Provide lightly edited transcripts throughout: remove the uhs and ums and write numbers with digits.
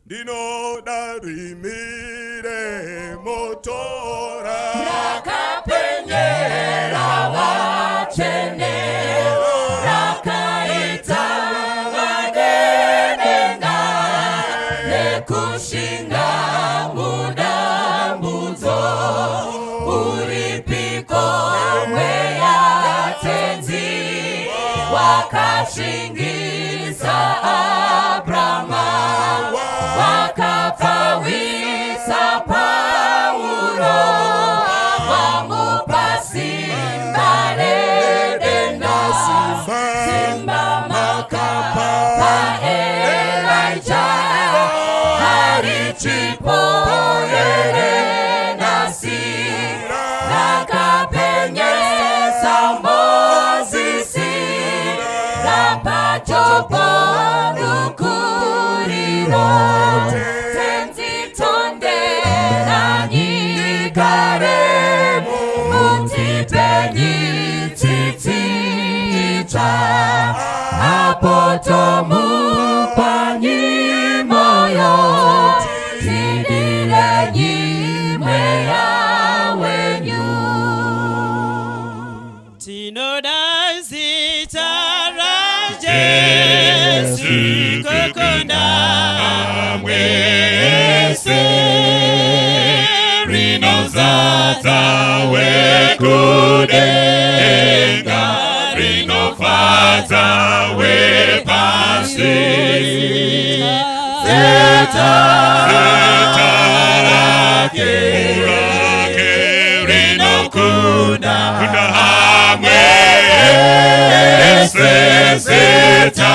Ndinoda rimire motora. Rakapenyera vatsvene, rakaita vadenenga nekushinga mudambudzo. Uripiko mweya Tenzi wakashingisa Abrama, wakapfawisa Pauro, wamupa simba redenda, simba makapa Elijah, harichipo here nhasi? Rakapenyesa Mozisi, rapa Jobho rukuriro. Tenzi, tonderanyi kare, mutipenyi tsitsi itsva, apo tomupanyi moyo, tidirenyi mweya wenyu. Tinoda zita raJesu kukunda Mwese rinozadza wekudenga, rinofadza wepasi. Zita rake rinokunda hamwe ese. Zita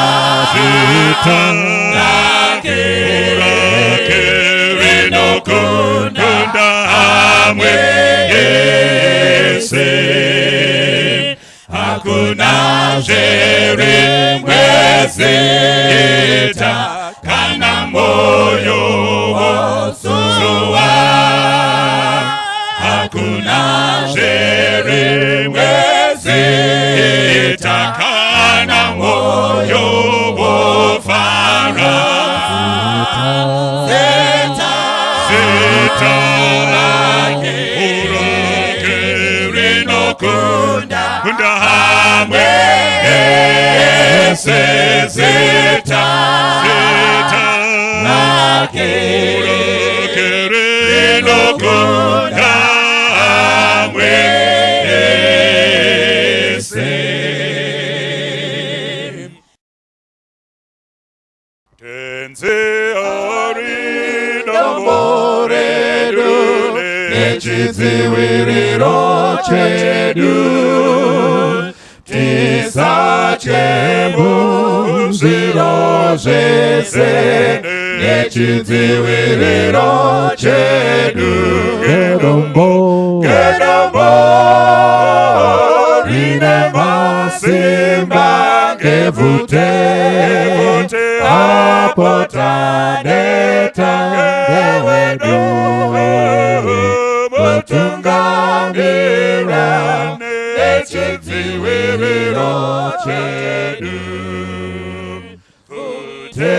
rake rinokunda hamwe yese. Hakuna zverimwe zita kana moyo wosuwa. Hakuna zverimwe zita kana moyo wofara. Zita rake rinokunda hamwe ese. Zita rake rinokunda hamwe ese. Tenzi ari Dombo redu nechidziviriro chedu, tisatye muzviro zvese, nechidziviriro chedu. Gedombo, gedombo rine masimba ngevhute, apo taneta ndewedu, kutungamira nechidziviriro chedu. Pfute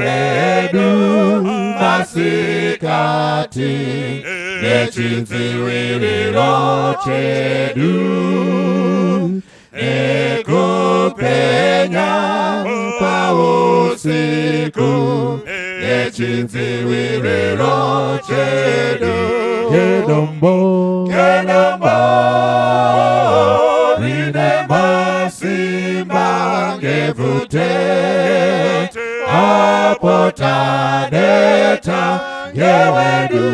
redu masikati nechidziviriro chedu, nekupenya pausiku nechidziviriro chedu. Gedombo, gedombo rine masimba ngevhute, apo taneta ngewedu,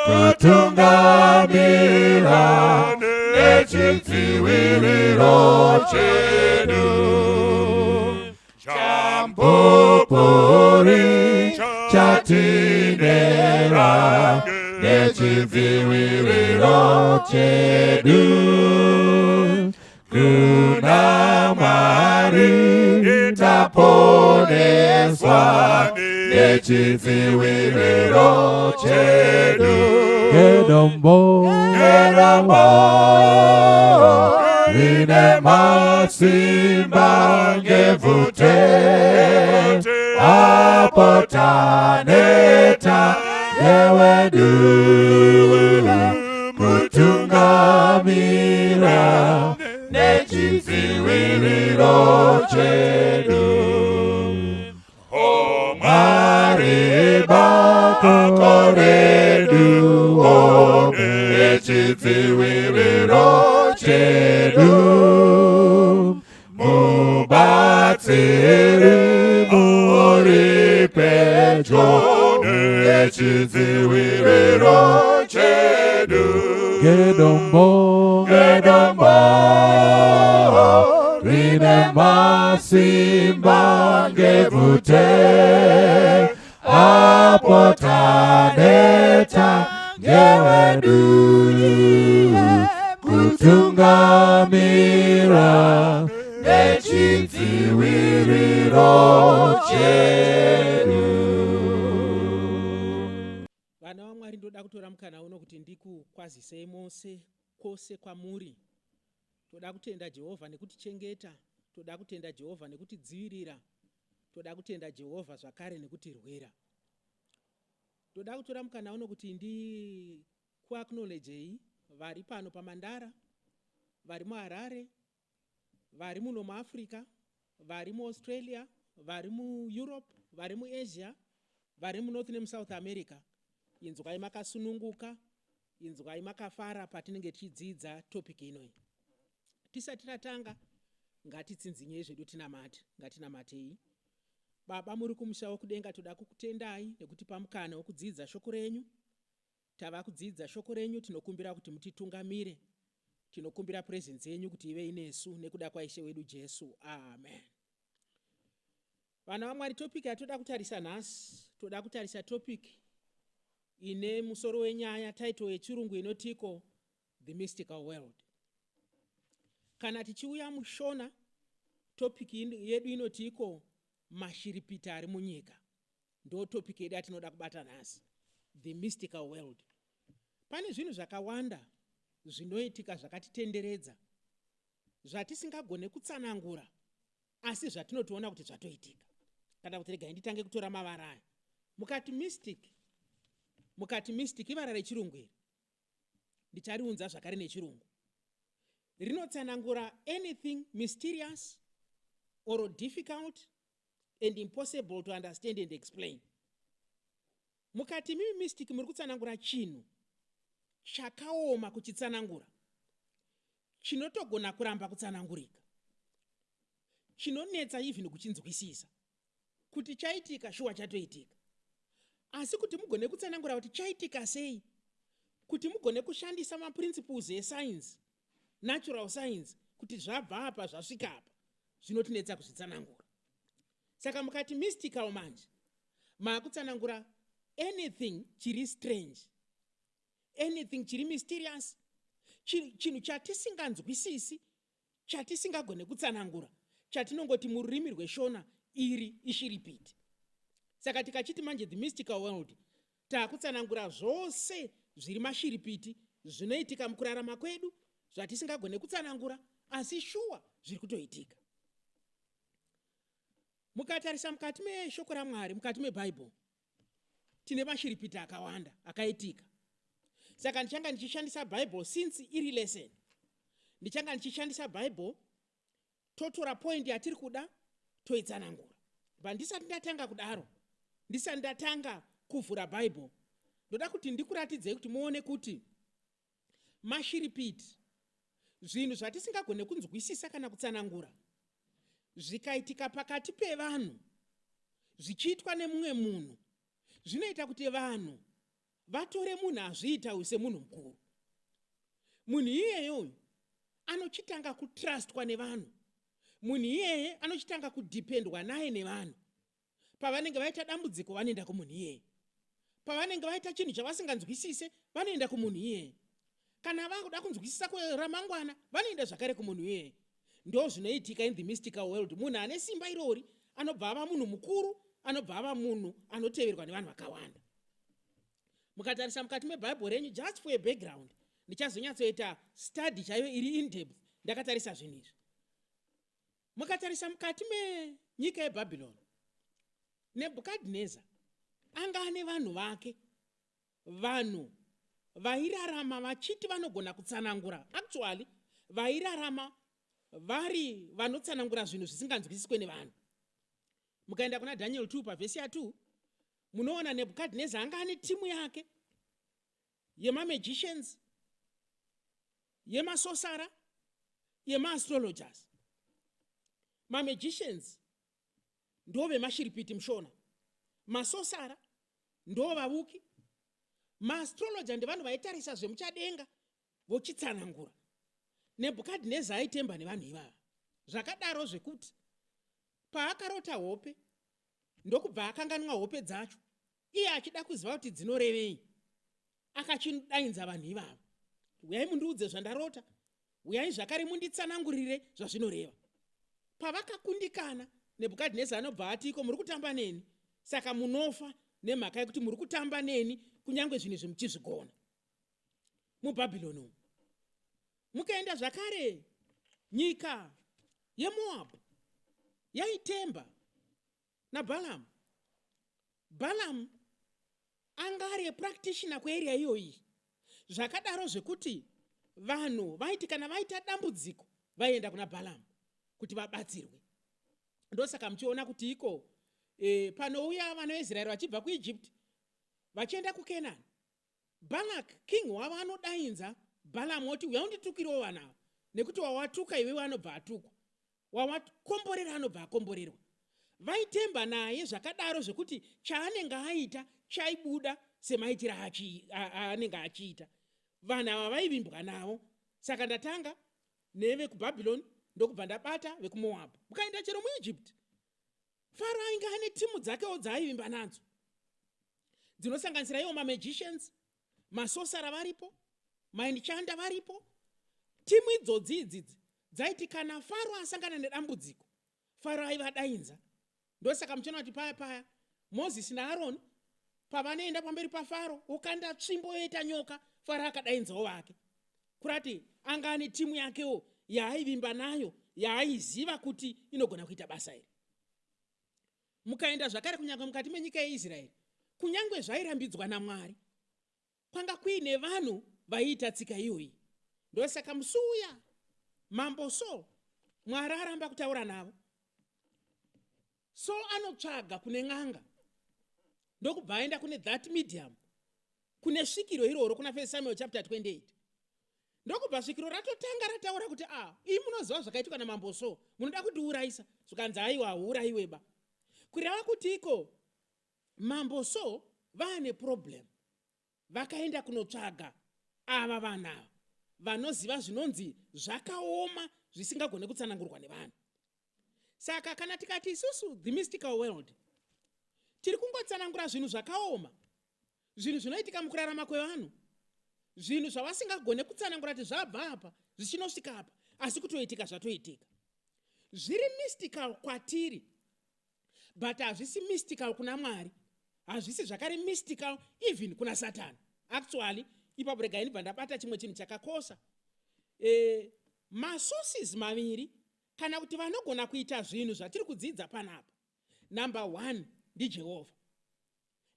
kutungamira nechidziviriro chedu. Chamupupuri chatinera nechidziviriro chedu. Kuna Mwari taponeswa nechidziviriro chedu. Gedombo, gedombo rine masimba ngevhute. Apo taneta ndewedu kutungamira nechidziviriro chedu. Mwari bako reduwo nechidziviriro chedu, mubatsiri muri pedyo nechidziviriro chedu. Gedombo, gedombo rine masimba ngebvute, apo taneta ndewedu kutungamira nechidziviriro chedu. Vana vaMwari, ndoda kutora mukana uno kuti ndikukwazisei mose kwose kwamuri. Toda kutenda Jehovha nekutichengeta, toda kutenda Jehovha nekutidzivirira, toda kutenda Jehovha zvakare nekutirwira. Toda kutora mukana uno kuti ndikuacknowledgei vari pano paMandara, vari muHarare, vari muno muAfrica, vari muAustralia, vari muEurope, vari muAsia, vari muNorth nemuSouth America. Inzwai makasununguka, inzwai makafara patinenge tichidzidza topic inoyi. Tisati tatanga, ngatitsinzinyei zvedu tinamate. Ngatinamatei. Baba muri kumusha wokudenga, toda kukutendai nekutipa mukana wekudzidza shoko renyu. Tava kudzidza shoko renyu, tinokumbira kuti mutitungamire. Tinokumbira presence yenyu kuti ive inesu nekuda kwaIshe wedu Jesu, amen. Vana vaMwari, topic yatoda kutarisa nhasi, toda kutarisa topic ine musoro wenyaya, title yechirungu inotiko "The Mystical World". Kana tichiuya muShona, topic yedu inotiko "Mashiripiti ari munyika". Ndo topic yedu yatinoda kubata nhasi, "The Mystical World". Pane zvinhu zvakawanda zvinoitika zvakatitenderedza zvatisingagone kutsanangura, asi zvatinotoona kuti zvatoitika. Kana kuti regai nditange kutora mavara aya. Mukati mystic, mukati mystic ivara rechirungu iri, ndichariunza zvakare nechirungu. Rinotsanangura anything mysterious or difficult and impossible to understand and explain. Mukati mimi mystic, muri kutsanangura chinhu chakaoma kuchitsanangura, chinotogona kuramba kutsanangurika, chinonetsa even kuchinzwisisa. Kuti chaitika, shuwa chatoitika, asi kuti mugone kutsanangura kuti chaitika sei, kuti mugone kushandisa maprinciples escience, natural science, kuti zvabva apa zvasvika apa, zvinotinetsa kuzvitsanangura. Saka mukati mystical manje, maakutsanangura anything chiri strange, anything chiri mysterious, chinhu chatisinganzwisisi, chatisingagone kutsanangura, chatinongoti mururimi rweShona iri ishiripiti. Saka tikachiti manje "The Mystical World", taakutsanangura zvose zviri mashiripiti zvinoitika mukurarama kwedu zvatisingagone kutsanangura, asi shuwa zviri kutoitika. Mukatarisa mukati meshoko raMwari, mukati mebhaibheri, tine mashiripiti akawanda akaitika. Saka ndichanga ndichishandisa Bhaibheri since iri lesson. Ndichanga ndichishandisa Bhaibheri, totora point yatiri kuda toitsanangura. But ndisati ndatanga kudaro, ndisati ndatanga kuvhura Bhaibheri, ndoda kuti ndikuratidzei kuti muone kuti mashiripiti, zvinhu zvatisingagone kunzwisisa kana kutsanangura, zvikaitika pakati pevanhu zvichiitwa nemumwe munhu, zvinoita kuti vanhu vatore munhu azviita uyu semunhu mukuru. Munhu iyeye uyu anochitanga kutrustwa nevanhu, munhu iyeye anochitanga kudhipendwa naye nevanhu. Pavanenge vaita dambudziko, vanoenda kumunhu iyeye. Pavanenge vaita chinhu chavasinganzwisise, vanoenda kumunhu iyeye. Kana vakuda kunzwisisa kweramangwana, vanoenda zvakare kumunhu iyeye. Ndo zvinoitika in the mystical world. Munhu ane simba irori anobva ava munhu mukuru, anobva ava munhu anoteverwa nevanhu vakawanda. Mukatarisa mukati mebhaibheri renyu, just for a background, ndichazonyatsoita study chaiyo iri in depth ndakatarisa zvinhu izvi. Mukatarisa mukati menyika yeBhabhironi. Nebhukadhineza anga ane vanhu vake, vanhu vairarama vachiti vanogona kutsanangura. Actually vairarama vari vanotsanangura zvinhu zvisinganzwisiswe nevanhu. Mukaenda kuna Daniel 2 pavhesi ya2, munoona Nebhukadhineza anga ane timu yake yemamagicians, yemasorcerer, yemaastrologers. Mamagicians ndo vemashiripiti muShona, masorcerer ndo vavuki, maastrologer ndevanhu vaitarisa zvemuchadenga vochitsanangura. Nebhukadhineza aitemba nevanhu ivava zvakadaro zvekuti paakarota hope ndokubva akanganwa hope dzacho, iye achida kuziva kuti dzinorevei, akachidainza vanhu ivava, "Uyai mundiudze zvandarota, uyai zvakare munditsanangurire zvazvinoreva." Pavakakundikana, Nebhukadhineza anobva ati, "Iko muri kutamba neni, saka munofa nemhaka yekuti muri kutamba neni, kunyange zvinhu izvi muchizvigona." MuBhabhironi umu, mukaenda zvakare, nyika yeMoabhu yaitemba naBhalamu. Bhalamu anga ari practitioner kuarea iyoyi zvakadaro zvekuti vanhu vaiti kana vaita dambudziko vaienda kuna Bhalamu kuti vabatsirwe. Ndosaka muchiona kuti iko panouya vana veIsraeri vachibva kuEgypt vachienda kuKenani, Balak king wavo anodainza Bhalamu oti, "Uya unditukirewo vanhu ava, nekuti wawatuka iwewe anobva atukwa, wawakomborera anobva akomborerwa." Vaitemba naye zvakadaro zvekuti chaanenge aita chaibuda semaitiro aanenge achiita. Vanhu ava vaivimbwa navo. Saka ndatanga nevekuBhabhironi, ndokubva ndabata vekuMoabhu. Mukaenda chero muEgypt, Faro ainge ane timu dzakewo dzaaivimba nadzo, dzinosanganisira iwo mamagicians, masorcerer varipo, maenchanter varipo. Timu idzodzi idzidzi dzaiti kana Faro asangana nedambudziko, Faro aivadainza. Ndosaka muchiona kuti paya paya Mozisi naAroni pavanoenda pamberi paFaro, okanda tsvimbo yoita nyoka, Faro akadainzawo vake, kurati anga ane timu yakewo yaaivimba nayo, yaaiziva kuti inogona kuita basa iri. Mukaenda zvakare kunyange mukati menyika yeIsraeri, kunyange zvairambidzwa naMwari, kwanga kuine vanhu vaiita tsika iyoyi. Ndosaka musi uya mambo Saul, Mwari aramba kutaura navo, Saul anotsvaga kune n'anga, ndokubva aenda kune that medium, kune svikiro iroro, kuna 1 Samuel chapter 28. Ndokubva svikiro ratotanga rataura kuti, "A, ii, munoziva zvakaitwa namambo Saul, munoda kutiurayisa." Zvikanzi, "Aiwa, hauurayiwe ba." Kureva kuti iko mambo Saul vaane problem, vakaenda kunotsvaga ava vanhu ava vanoziva zvinonzi zvakaoma zvisingagone kutsanangurwa nevanhu. Saka kana tikati isusu the mystical world, tiri kungotsanangura zvinhu zvakaoma, zvinhu zvinoitika mukurarama kwevanhu, zvinhu zvavasingagone kutsanangura kuti zvabva apa zvichinosvika apa, asi kutoitika zvatoitika. Zviri mystical kwatiri, but hazvisi mystical kuna Mwari, hazvisi zvakare mystical even kuna Satani. Actually, ipapo regai ndibva ndabata chimwe chinhu chakakosha. Masources maviri kana kuti vanogona kuita zvinhu zvatiri kudzidza panapa, number one ndiJehovha,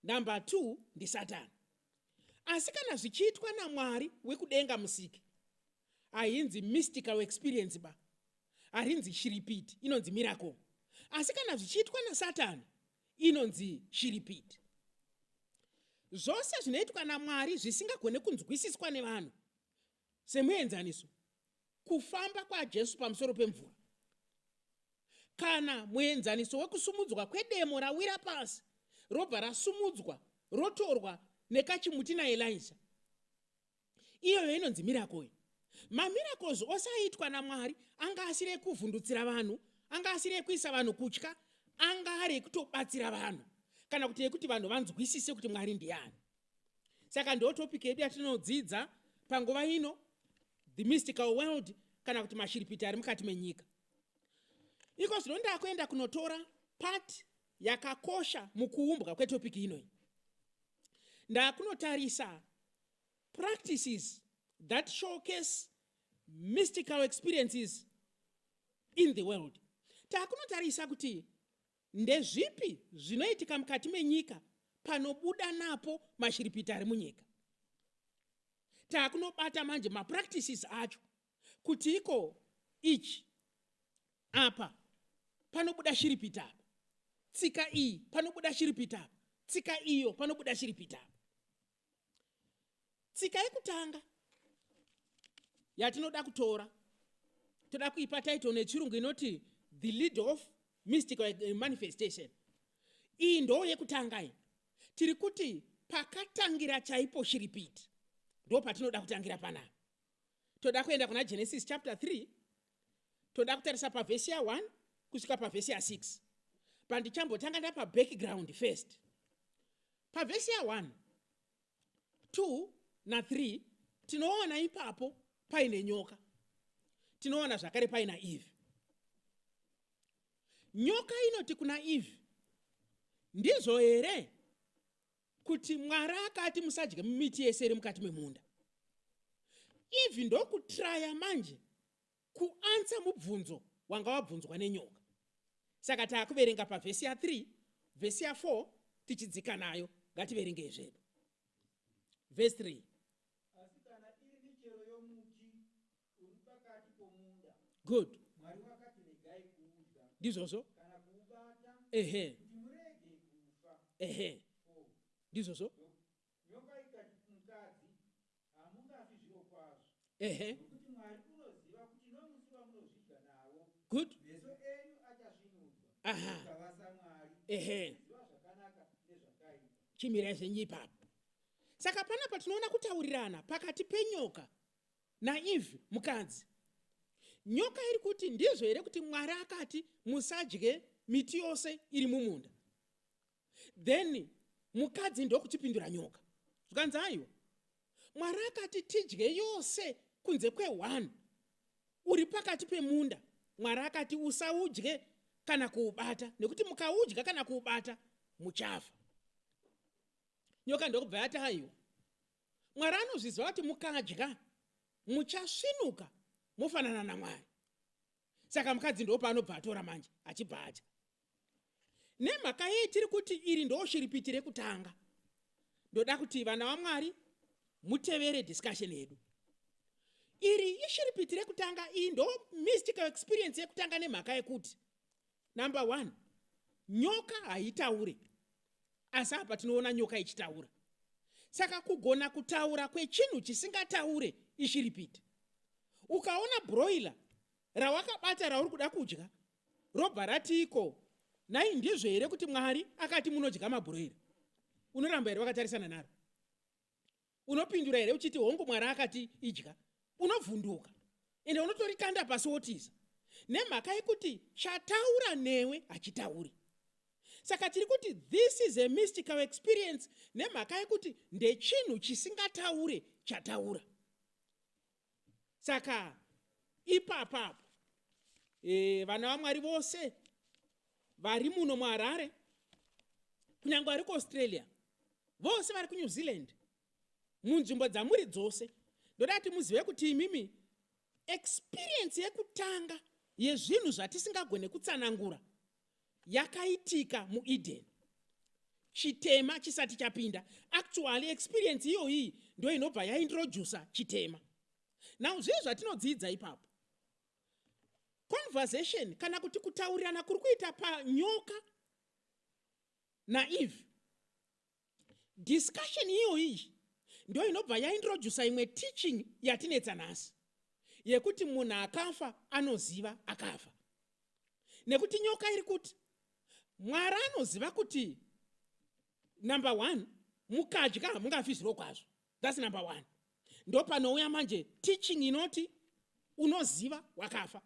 number two ndiSatani. Asi kana zvichiitwa naMwari wekudenga, Musiki, hainzi mystical experience ba, harinzi shiripiti, inonzi miracle. Asi kana zvichiitwa naSatani, inonzi shiripiti. Zvose zvinoitwa naMwari zvisingagone kunzwisiswa nevanhu, semuenzaniso kufamba kwaJesu pamusoro pemvura, kana muenzaniso wekusumudzwa kwedemo rawira pasi robva rasumudzwa rotorwa nekachimuti naElisha, iyoyo inonzi miracle. Mamiracles ose aiitwa naMwari anga asiri ekuvhundutsira vanhu, anga asiri ekuisa vanhu kutya, anga ari ekutobatsira vanhu kana kuti ekuti vanhu vanzwisise kuti Mwari ndiani. Saka ndo topic yedu yatinodzidza panguva ino, the mystical world kana kuti mashiripiti ari mukati menyika. Iko zvino ndakuenda kunotora part yakakosha mukuumbwa kwetopic inoi. Ndakunotarisa practices that showcase mystical experiences in the world. Takunotarisa kuti Ndezvipi zvinoitika mukati menyika panobuda napo mashiripiti ari munyika? Taakunobata manje mapractices acho kuti iko ichi apa panobuda shiripiti apa, tsika iyi panobuda shiripiti apa, tsika iyo panobuda shiripiti apa. Tsika yekutanga yatinoda kutora, toda kuipa title nechirungu inoti the lead of mystical manifestation. Iyi ndo yekutanga iyi. Tiri kuti pakatangira chaipo shiripiti ndo patinoda kutangira panapa. Toda kuenda kuna Genesis chapter 3, toda kutarisa pavhesi ya1 kusvika pavhesi ya6. Pandichambotanga ndapa background first. Pavhesi ya1, 2 na3 tinoona ipapo paine nyoka, tinoona zvakare paina Eve. Nyoka inoti kuna Eve, ndizvo here kuti Mwari akati musadye miti yese iri mukati memunda? Eve ndokutraya manje kuansa mubvunzo wanga wabvunzwa nenyoka. Saka taakuverenga pavhesi ya3, vhesi ya4 tichidzika nayo. Ngativerengei zvedu vhesi 3. Asi kana iri michero yomuti uri pakati pomunda, Good. Mwari wakati regai kuudya Ndizvozvo. kana kuubata, kuti murege kufa. 4. Ndizvozvo. Nyoka ikati kumukadzi, hamungafi zvirokwazvo, nokuti Mwari unoziva kuti nomusi wamunozvidya nawo, meso enyu achasvinudzwa, mukava saMwari, muchiziva zvakanaka nezvakaipa. Chimirai zvenyu ipapo. Saka panapa tinoona kutaurirana pakati penyoka naEve mukadzi. Nyoka iri kuti ndizvo here kuti Mwari akati musadye miti yose iri mumunda? Then mukadzi ndokuchipindura nyoka zvikanzi aiwa, Mwari akati tidye yose kunze kwe1 uri pakati pemunda. Mwari akati usaudye kana kuubata, nekuti mukaudya kana kuubata muchafa. Nyoka ndokubva yati aiwa, Mwari anozviziva kuti mukadya muchasvinuka mofanana naMwari. Saka mukadzi ndopaanobva atora manje achibva adya. Nemhaka yei tiri kuti iri ndo shiripiti rekutanga? Ndoda kuti vana vaMwari mutevere discussion yedu. Iri ishiripiti rekutanga, iyi ndo mystical experience yekutanga nemhaka yekuti number 1, nyoka haitaure, asi apa tinoona nyoka ichitaura. Saka kugona kutaura kwechinhu chisingataure ishiripiti. Ukaona broiler rawakabata rauri kuda kudya robva rati iko, nhai ndizvo here kuti Mwari akati munodya mabhuroira? Unoramba here wakatarisana naro? Unopindura here uchiti hongu Mwari akati idya? Unovhunduka ende unotorikanda pasi wotiza, nemhaka yekuti chataura newe hachitauri. Saka tiri kuti this is a mystical experience nemhaka yekuti ndechinhu chisingataure chataura. Saka ipapapo vana vaMwari vose vari muno muHarare, kunyange vari kuAustralia, vose vari kuNew Zealand, munzvimbo dzamuri dzose, ndoda kuti muzive kuti imimi experience yekutanga yezvinhu zvatisingagone kutsanangura yakaitika muEden chitema chisati chapinda. Actually experience iyoyi ndo inobva yaintrodusa chitema. Now zvii zvatinodzidza ipapo? Conversation kana kuti kutaurirana kuri kuita panyoka naEve, discussion iyoyi ndo inobva yaintrodusa imwe teaching yatinetsa nhasi yekuti munhu akafa anoziva akafa. Nekuti nyoka iri kuti Mwari anoziva kuti number 1 mukadya hamungafi zvirokwazvo. That's number 1. Ndopanouya manje teaching inoti unoziva wakafa.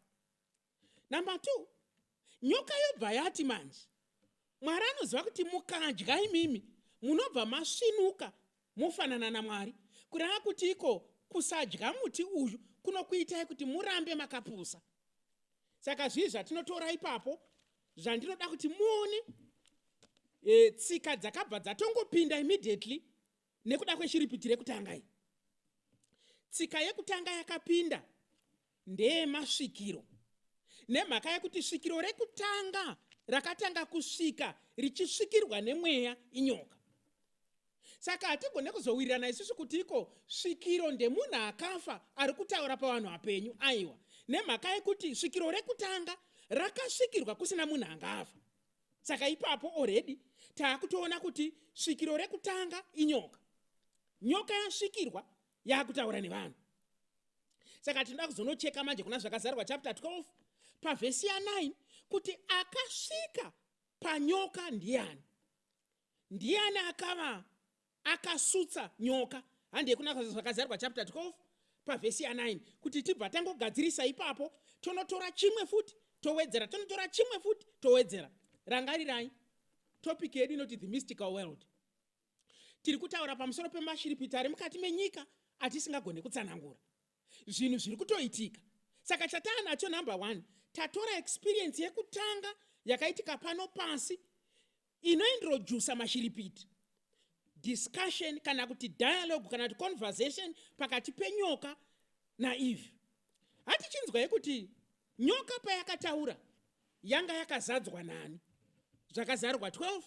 Number 2, nyoka yobva yati manje Mwari anoziva kuti mukadya imimi munobva masvinuka mofanana naMwari. Kureva kuti iko kusadya muti uyu kunokuitai kuti murambe makapusa. Saka zvii zvatinotora ipapo zvandinoda kuti muone? Tsika dzakabva dzatongopinda immediately nekuda kweshiripiti rekutanga iyi. Tsika yekutanga yakapinda ndeyemasvikiro, nemhaka yekuti svikiro rekutanga Rakatanga kusvika richisvikirwa nemweya inyoka. Saka hatigone kuzowirirana isusu kuti iko svikiro ndemunhu akafa ari kutaura pavanhu vapenyu. Aiwa, nemhaka yekuti svikiro rekutanga rakasvikirwa kusina munhu anga afa. Saka ipapo already taakutoona kuti svikiro rekutanga inyoka. Nyoka yasvikirwa yaakutaura nevanhu. Saka tinoda kuzonocheka manje kuna Zvakazarurwa chapter 12 pavhesi ya9 kuti akasvika panyoka ndiani? Ndiani akava akasutsa nyoka? Handei kuna Zvakazarurwa chapter 12 pavhesi ya9 kuti tibva tangogadzirisa ipapo, tonotora chimwe futi towedzera, tonotora chimwe futi towedzera. Rangarirai, topic yedu inoti the mystical world. Tiri kutaura pamusoro pemashiripiti ari mukati menyika atisingagone kutsanangura. Zvinhu zviri kutoitika. Saka chataanacho number one, tatora experience yekutanga yakaitika pano pasi inointrodusa mashiripiti, discussion kana kuti dialogue kana kuti conversation pakati penyoka naEve. Hatichinzwai kuti nyoka payakataura yanga yakazadzwa nani? Zvakazarurwa 12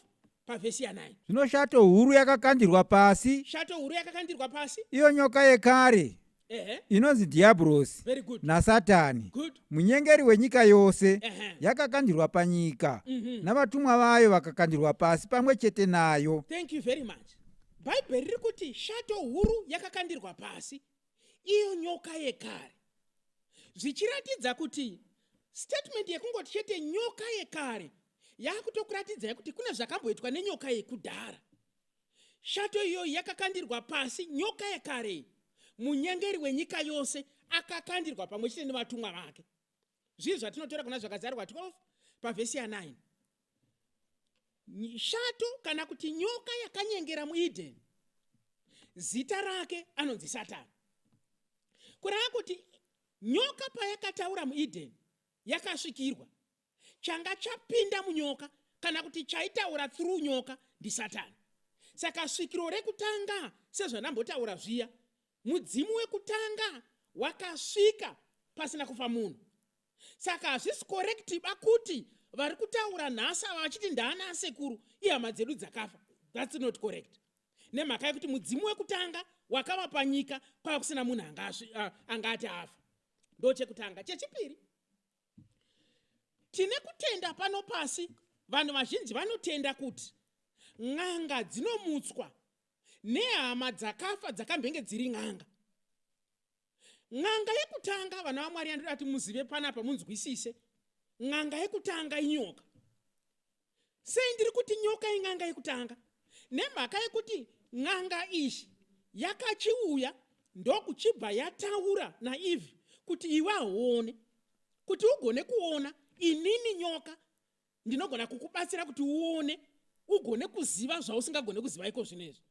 pavhesi ya9. Zvino shato huru yakakandirwa pasi. Shato huru yakakandirwa pasi. Iyo nyoka yekare. Ehe. Inonzi Dhiabhorosi Very good. naSatani, Good. munyengeri wenyika yose, Ehe. yakakandirwa panyika, navatumwa vayo vakakandirwa pasi pamwe chete nayo. Thank you very much. Bhaibheri riri kuti shato huru yakakandirwa pasi, iyo nyoka yekare. Zvichiratidza kuti statement yekungoti chete nyoka yekare yakutokuratidzai kuti kune zvakamboitwa nenyoka yekudhara. Shato iyoyi yakakandirwa pasi, nyoka yekare iyi, munyengeri wenyika yose, akakandirwa pamwe chete nevatumwa vake. Zvii zvatinotora kuna Zvakazarurwa 12 pavhesi ya9? Shato kana kuti nyoka yakanyengera muEdeni, zita rake anonzi Satani. Kureva kuti nyoka payakataura muEdeni yakasvikirwa. Changa chapinda munyoka kana kuti chaitaura through nyoka ndiSatani. Saka svikiro rekutanga, sezvandambotaura zviya, mudzimu wekutanga wakasvika pasina kufa munhu. Saka hazvisi correct ba kuti vari kutaura nhasi ava vachiti ndaana asekuru ihama dzedu dzakafa. That's not correct. Nemhaka yekuti mudzimu wekutanga wakava panyika kwava kusina munhu anga ati afa. Ndochekutanga. Chechipiri, tine kutenda pano pasi. Vanhu vazhinji vanotenda kuti n'anga dzinomutswa nehama dzakafa dzakambenge dziri n'anga. N'anga yekutanga, vana vaMwari, yandoda kuti muzive panapa munzwisise, n'anga yekutanga inyoka. Sei ndiri kuti nyoka in'anga yekutanga? Nemhaka yekuti n'anga iyi yakachiuya ndokuchibva yataura naEve kuti iwe hauone. Kuti ugone kuona, inini nyoka ndinogona kukubatsira kuti uone, ugone kuziva zvausingagone kuziva iko zvino izvi.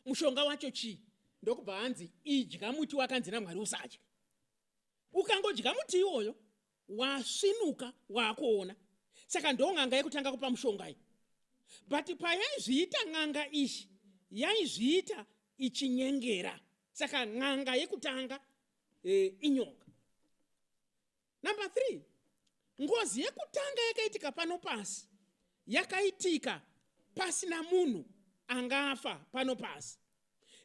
Mushonga wacho chii? Ndokubva hanzi idya muti wakanzi naMwari usadya. Ukangodya muti iwoyo wasvinuka, waakuona. Saka ndo n'anga yekutanga kupa mushonga iyi. But payaizviita n'anga iyi yaizviita ichinyengera. Saka n'anga yekutanga inyoka. Number 3, ngozi yekutanga yakaitika pano pasi yakaitika pasina munhu angafa pano pasi.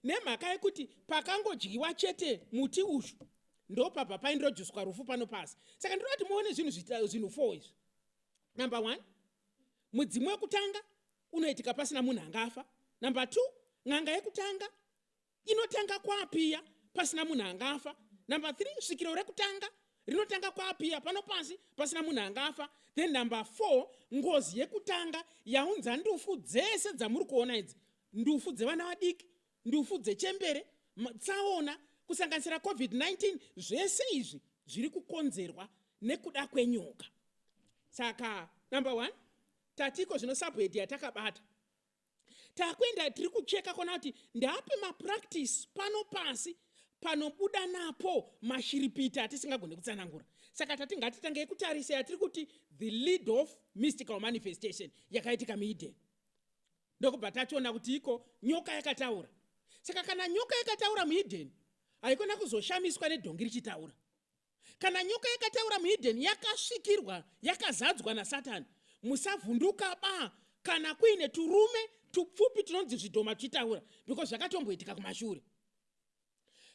Nemhaka yekuti pakangodyiwa chete muti uyu ndopabva paindirojuswa rufu pano pasi. Saka ndinoda kuti muone zvinhu 4 izvi. Number 1, mudzimu wekutanga unoitika pasina munhu angafa. Number 2, n'anga yekutanga inotanga kwapiya pasina munhu angafa. Number 3, svikiro rekutanga rinotanga kwapiya pano pasi pasina munhu angafa. Then number 4, ngozi yekutanga yaunza ndufu dzese dzamuri kuona idzi, ndufu dzevana vadiki, ndufu dzechembere, tsaona, kusanganisira COVID-19, zvese izvi zviri kukonzerwa nekuda kwenyoka. Saka number 1, tatiko zvino subhead yatakabata. Takuenda tiri kucheka kuona kuti ndapi mapractice pano pasi panobuda napo mashiripiti atisingagone kutsanangura. Saka tati ngatitangei kutarisa yatiri kuti the lead of mystical manifestation yakaitika muEden. Ndokubva tachiona kuti iko nyoka yakataura. Saka kana nyoka yakataura muEden, haikona kuzoshamiswa nedhongi richitaura. Kana nyoka yakataura muEden yakasvikirwa, yakazadzwa naSatani. Musavhunduka ba kana kuine turume tupfupi tunonzi zvidhoma tuchitaura because zvakatomboitika kumashure.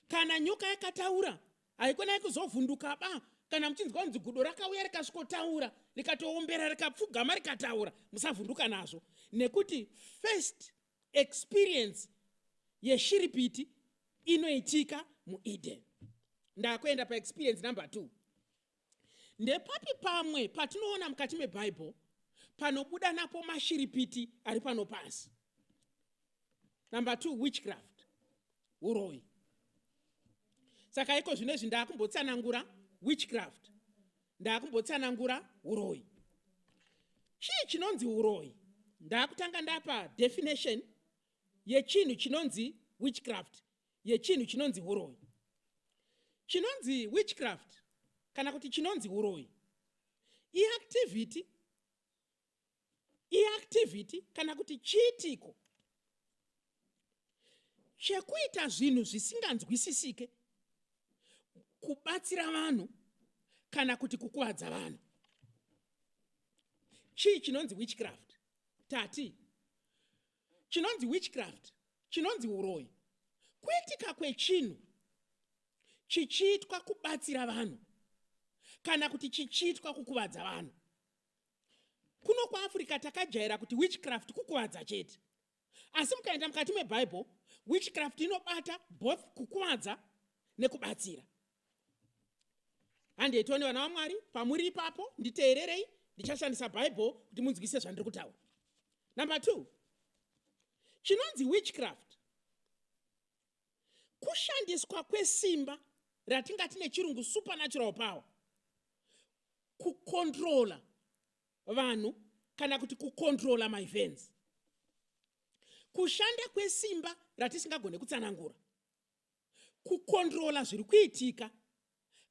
Kana nyoka yakataura haikonai kuzovhunduka ba kana muchinzwa kunzi gudo rakauya rikasvikotaura rikatoombera rikapfugama rikataura musavhunduka nazvo nekuti first experience yeshiripiti inoitika muEden. Ndakuenda paexperience number 2. Ndepapi pamwe patinoona mukati meBible panobuda napo mashiripiti ari pano pasi? Number 2, witchcraft, uroyi. Saka iko zvino izvi ndakumbotsanangura witchcraft, ndakumbotsanangura uroyi. Chii chinonzi uroyi? Ndakutanga ndapa definition yechinhu chinonzi witchcraft, yechinhu chinonzi uroyi. Chinonzi witchcraft kana kuti chinonzi uroyi iactivity, iactivity kana kuti chiitiko chekuita zvinhu zvisinganzwisisike kubatsira vanhu kana kuti kukuvadza vanhu. Chii chinonzi witchcraft? Tati chinonzi witchcraft, chinonzi uroyi, kuitika kwechinhu chichiitwa kubatsira vanhu kana kuti chichiitwa kukuvadza vanhu. Kuno kuAfrica takajaira kuti witchcraft kukuvadza chete, asi mukaenda mukati meBible witchcraft inobata both kukuvadza nekubatsira. Handei tione vana vaMwari, pamuri ipapo nditeererei, ndichashandisa Bible kuti munzwise zvandiri kutaura. Number 2, chinonzi witchcraft kushandiswa kwesimba ratingati nechirungu supernatural power kukontrola vanhu kana kuti kukontrola maevents, kushanda kwesimba ratisingagone kutsanangura kukontrola zviri kuitika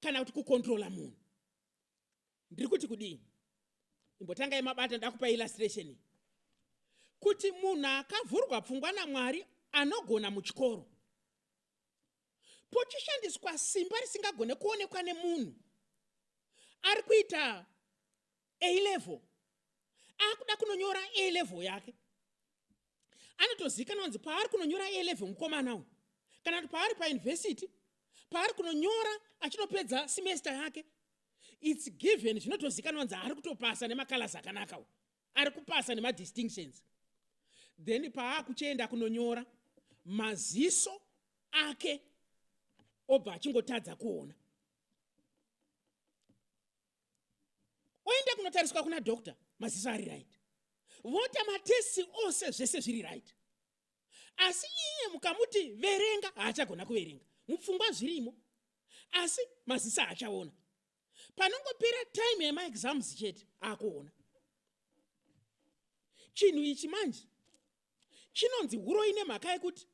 kana kuti kukontrola munhu. Ndiri kuti kudii? Imbotangai mabata, ndakupa illustration kuti munhu akavhurwa pfungwa naMwari anogona muchikoro, pochishandiswa simba risingagone kuonekwa nemunhu ari kuita A level, akuda kunonyora A level yake, anotozikanwa kunzi paari kunonyora A level mukomana uyu, kana kuti paari pauniversity paari kunonyora achinopedza semester yake, it's given, zvinotozikanwa kunzi ari kutopasa nemacolors akanaka uyu, ari kupasa nemadistinctions. Then paakuchienda kunonyora maziso ake obva achingotadza kuona, oenda kunotariswa kuna doctor, maziso ari right, vota matesti ose zvese zviri right, asi iye mukamuti verenga haachagona kuverenga, mupfungwa zvirimo asi maziso haachaona. Panongopera time yemaexams chete akuona. Chinhu ichi manje chinonzi huroyi nemhaka yekuti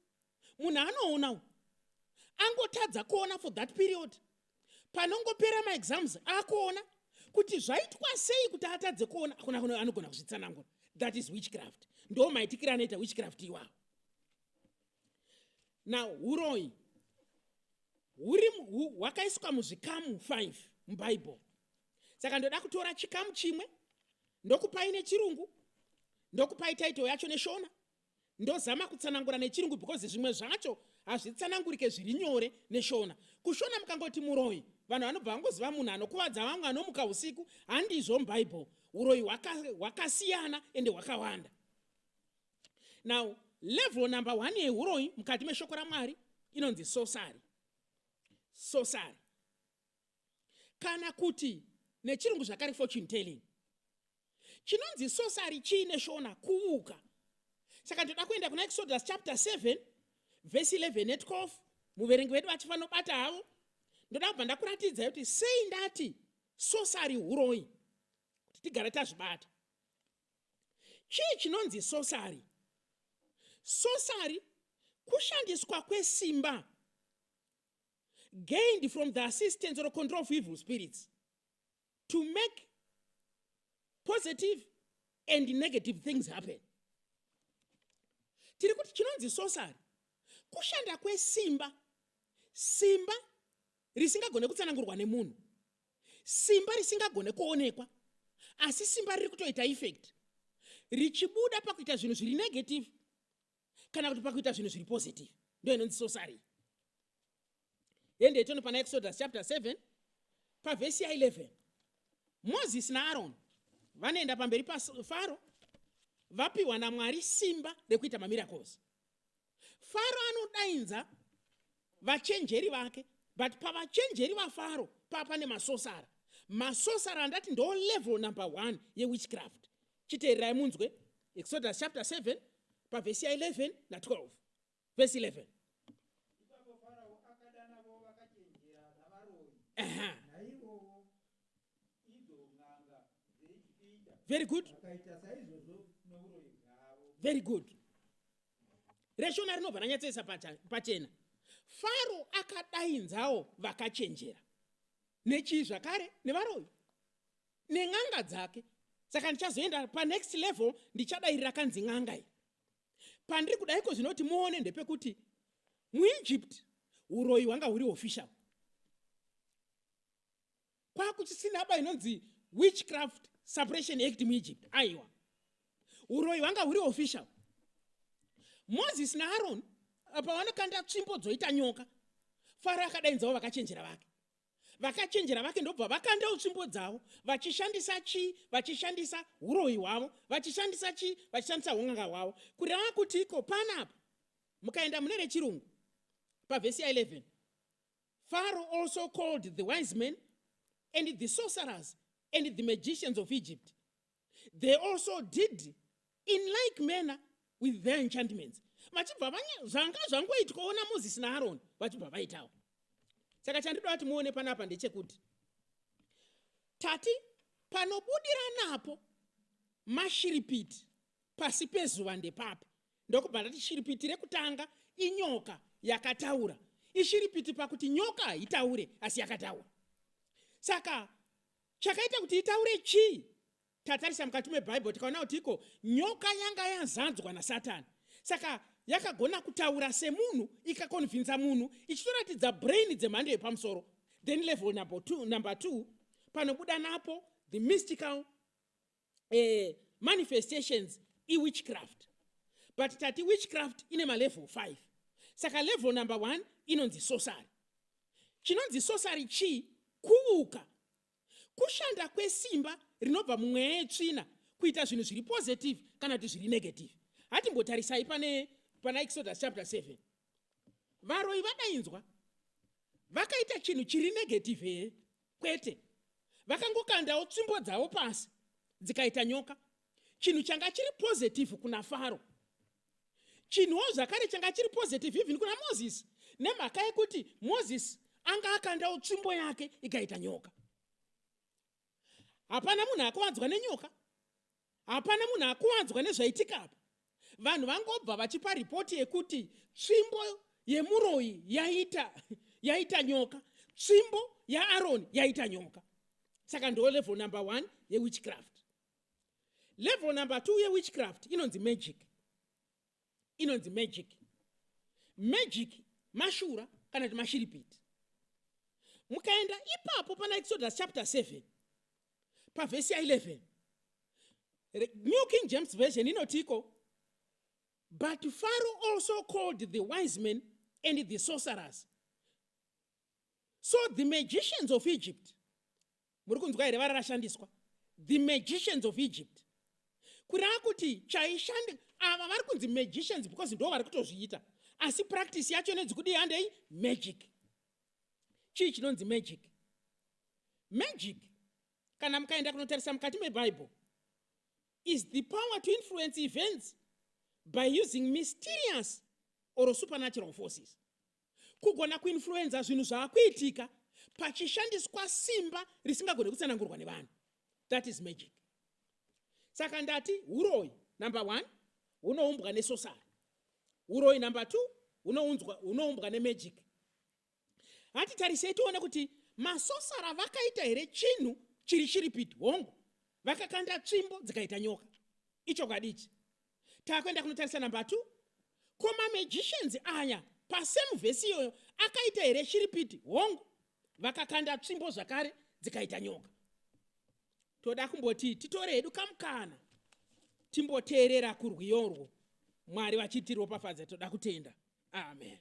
munhu anoona angotadza kuona for that period, panongopera maexams akuona. Kuti zvaitwa sei kuti atadze kuona, hakuna anogona kuzvitsanangura. That is witchcraft. Ndo maitikiro anoita witchcraft iwawo. Now huroyi hwakaiswa muzvikamu 5 muBible. Saka ndoda kutora chikamu chimwe, ndokupai nechirungu, ndokupai title yacho neShona, ndozama kutsanangura nechirungu because zvimwe zvacho hazvitsanangurike zviri nyore neShona. KuShona mukangoti muroyi, vanhu vanobva vangoziva munhu anokuvadza vamwe, anomuka usiku. Handizvo. MuBible uroyi hwakasiyana ende hwakawanda. Now level number 1 yehuroyi mukati meshoko raMwari inonzi sorcery. Sorcery kana kuti nechirungu zvakare fortune telling. Chinonzi sorcery chii neShona? Kuvuka. Saka ndoda kuenda kuna Exodus chapter 7 verse 11 ne12, muverengi vedu vachifanobata havo. Ndoda kubva ndakuratidzai kuti sei ndati sorcery huroyi, kuti tigare tazvibata. Chii chinonzi sorcery? Sorcery kushandiswa kwesimba gained from the assistance or control of evil spirits to make positive and negative things happen. Tiri kuti chinonzi sorcery kushanda kwesimba, simba risingagone kutsanangurwa nemunhu, simba risingagone kuonekwa. Asi simba riri kutoita effect richibuda pakuita zvinhu zviri negative kana kuti pakuita zvinhu zviri positive. Ndo inonzi sorcery. Hende tono pana Exodus chapter 7 pavhesi ya11. Moses naAron vanoenda pamberi paFaro vapiwa naMwari simba rekuita mamiracles. Faro anodainza vachenjeri vake, but pavachenjeri vaFaro pane masorcerer. Masorcerer andati ndo level number 1 yewitchcraft. Chiteererai munzwe Exodus chapter 7 pavhesi ya11 na12. Verse 11. Ipapo Farao akadana vo vakachenjera navaroyi, naivowo idzo n'anga dzeIjipita. Very good. Vakaita saizvozvo nouroyi hwavo. Very good. Reshona rinobva ranyatsoisa pachena. Faro akadainzawo vakachenjera nechii zvakare nevaroyi nen'anga dzake. Saka ndichazoenda panext level, ndichadairira kanzi n'anga iyi. Pandiri kudaiko zvinoti muone ndepekuti muEgypt uroyi hwanga huri official. Kwakuchisina ba inonzi Witchcraft Suppression Act muEgypt. Aiwa, uroyi hwanga huri official. Moses naAron pavanokanda tsvimbo dzoita nyoka, Faro akadainzawo vakachenjera vake. Vakachenjera vake ndobva vakandawo tsvimbo dzavo vachishandisa chii? Vachishandisa uroyi hwavo. Vachishandisa chii? Vachishandisa un'anga hwavo. Kureva kuti iko panapa mukaenda mune rechirungu pavhesi ya11, Pharaoh also called the wise men and the sorcerers and the magicians of Egypt. They also did in like manner with their enchantments. Vachibva zvanga zvangoitwawo naMoses naAron, vachibva vaitawo. Saka chandinoda kuti muone panapa ndechekuti tati panobudira napo mashiripiti pasi pezuva ndepapi? Ndokubva ndati shiripiti rekutanga inyoka yakataura. Ishiripiti pakuti nyoka haitaure, asi yakataura. Saka chakaita kuti itaure chii? Tatarisa mukati meBhaibheri tikaona kuti iko nyoka yanga yazadzwa naSatani, saka yakagona kutaura semunhu ikakonvinza munhu ichitoratidza brain dzemhando yepamusoro. Then level number two panobuda napo the mystical manifestations iwitchcraft. But tati witchcraft ine malevel 5. Saka level number 1 inonzi sorcery. Chinonzi sorcery chii? Kuuka, kushanda kwesimba rinobva mumweya yetsvina kuita zvinhu zviri positive kana kuti zviri negative. Hatimbotarisai pane pana Exodus chapter 7. Varoyi vadainzwa vakaita chinhu chiri negative here? Kwete. Vakangokandawo tsvimbo dzavo pasi dzikaita nyoka, chinhu changa chiri positive kuna Faro, chinhuwo zvakare changa chiri positive even kuna Moses, nemhaka yekuti Moses anga akandawo tsvimbo yake ikaita nyoka. Hapana munhu akuvadzwa nenyoka, hapana munhu akuvadzwa nezvaitika apa. Vanhu vangobva vachipa ripoti yekuti tsvimbo yemuroyi yaita nyoka, tsvimbo yaAroni yaita nyoka. Saka ndo level number one yewitchcraft. Level number two yewitchcraft inonzi magic. Inonzi magic. Magic mashura kana kuti mashiripiti. Mukaenda ipapo pana Exodus chapter 7 pavhesi ya11, New King James Version inotiko, "But Pharaoh also called the wise men and the sorcerers, so the magicians of Egypt." Muri kunzwa here vara rashandiswa, the magicians of Egypt? Kureva kuti chaishandi ava vari kunzi magicians because ndo vari kutozviita, asi practice yacho inonzi kudii? Handei. Magic. Chii chinonzi magic? Magic, kana mukaenda kunotarisa mukati meBible, is the power to influence events by using mysterious or supernatural forces. Kugona kuinfluenza zvinhu zvaakuitika pachishandiswa simba risingagone kutsanangurwa nevanhu, that is magic. Saka ndati uroyi number one hunoumbwa nesorcery, uroyi number two hunoumbwa nemagic. Hatitarisei tione kuti masorcerer vakaita here chinhu chiri chiripiti. Hongu, vakakanda tsvimbo dzikaita nyoka, ichokwadi ichi. Taakuenda kunotarisa number two. Ko mamagicians aya pasame vhesi iyoyo akaita here chiripiti? Hongu, vakakanda tsvimbo zvakare dzikaita nyoka. Toda kumboti titore hedu kamukana timboteerera kurwiyorwo Mwari vachitiropafadza. Toda kutenda. Amen.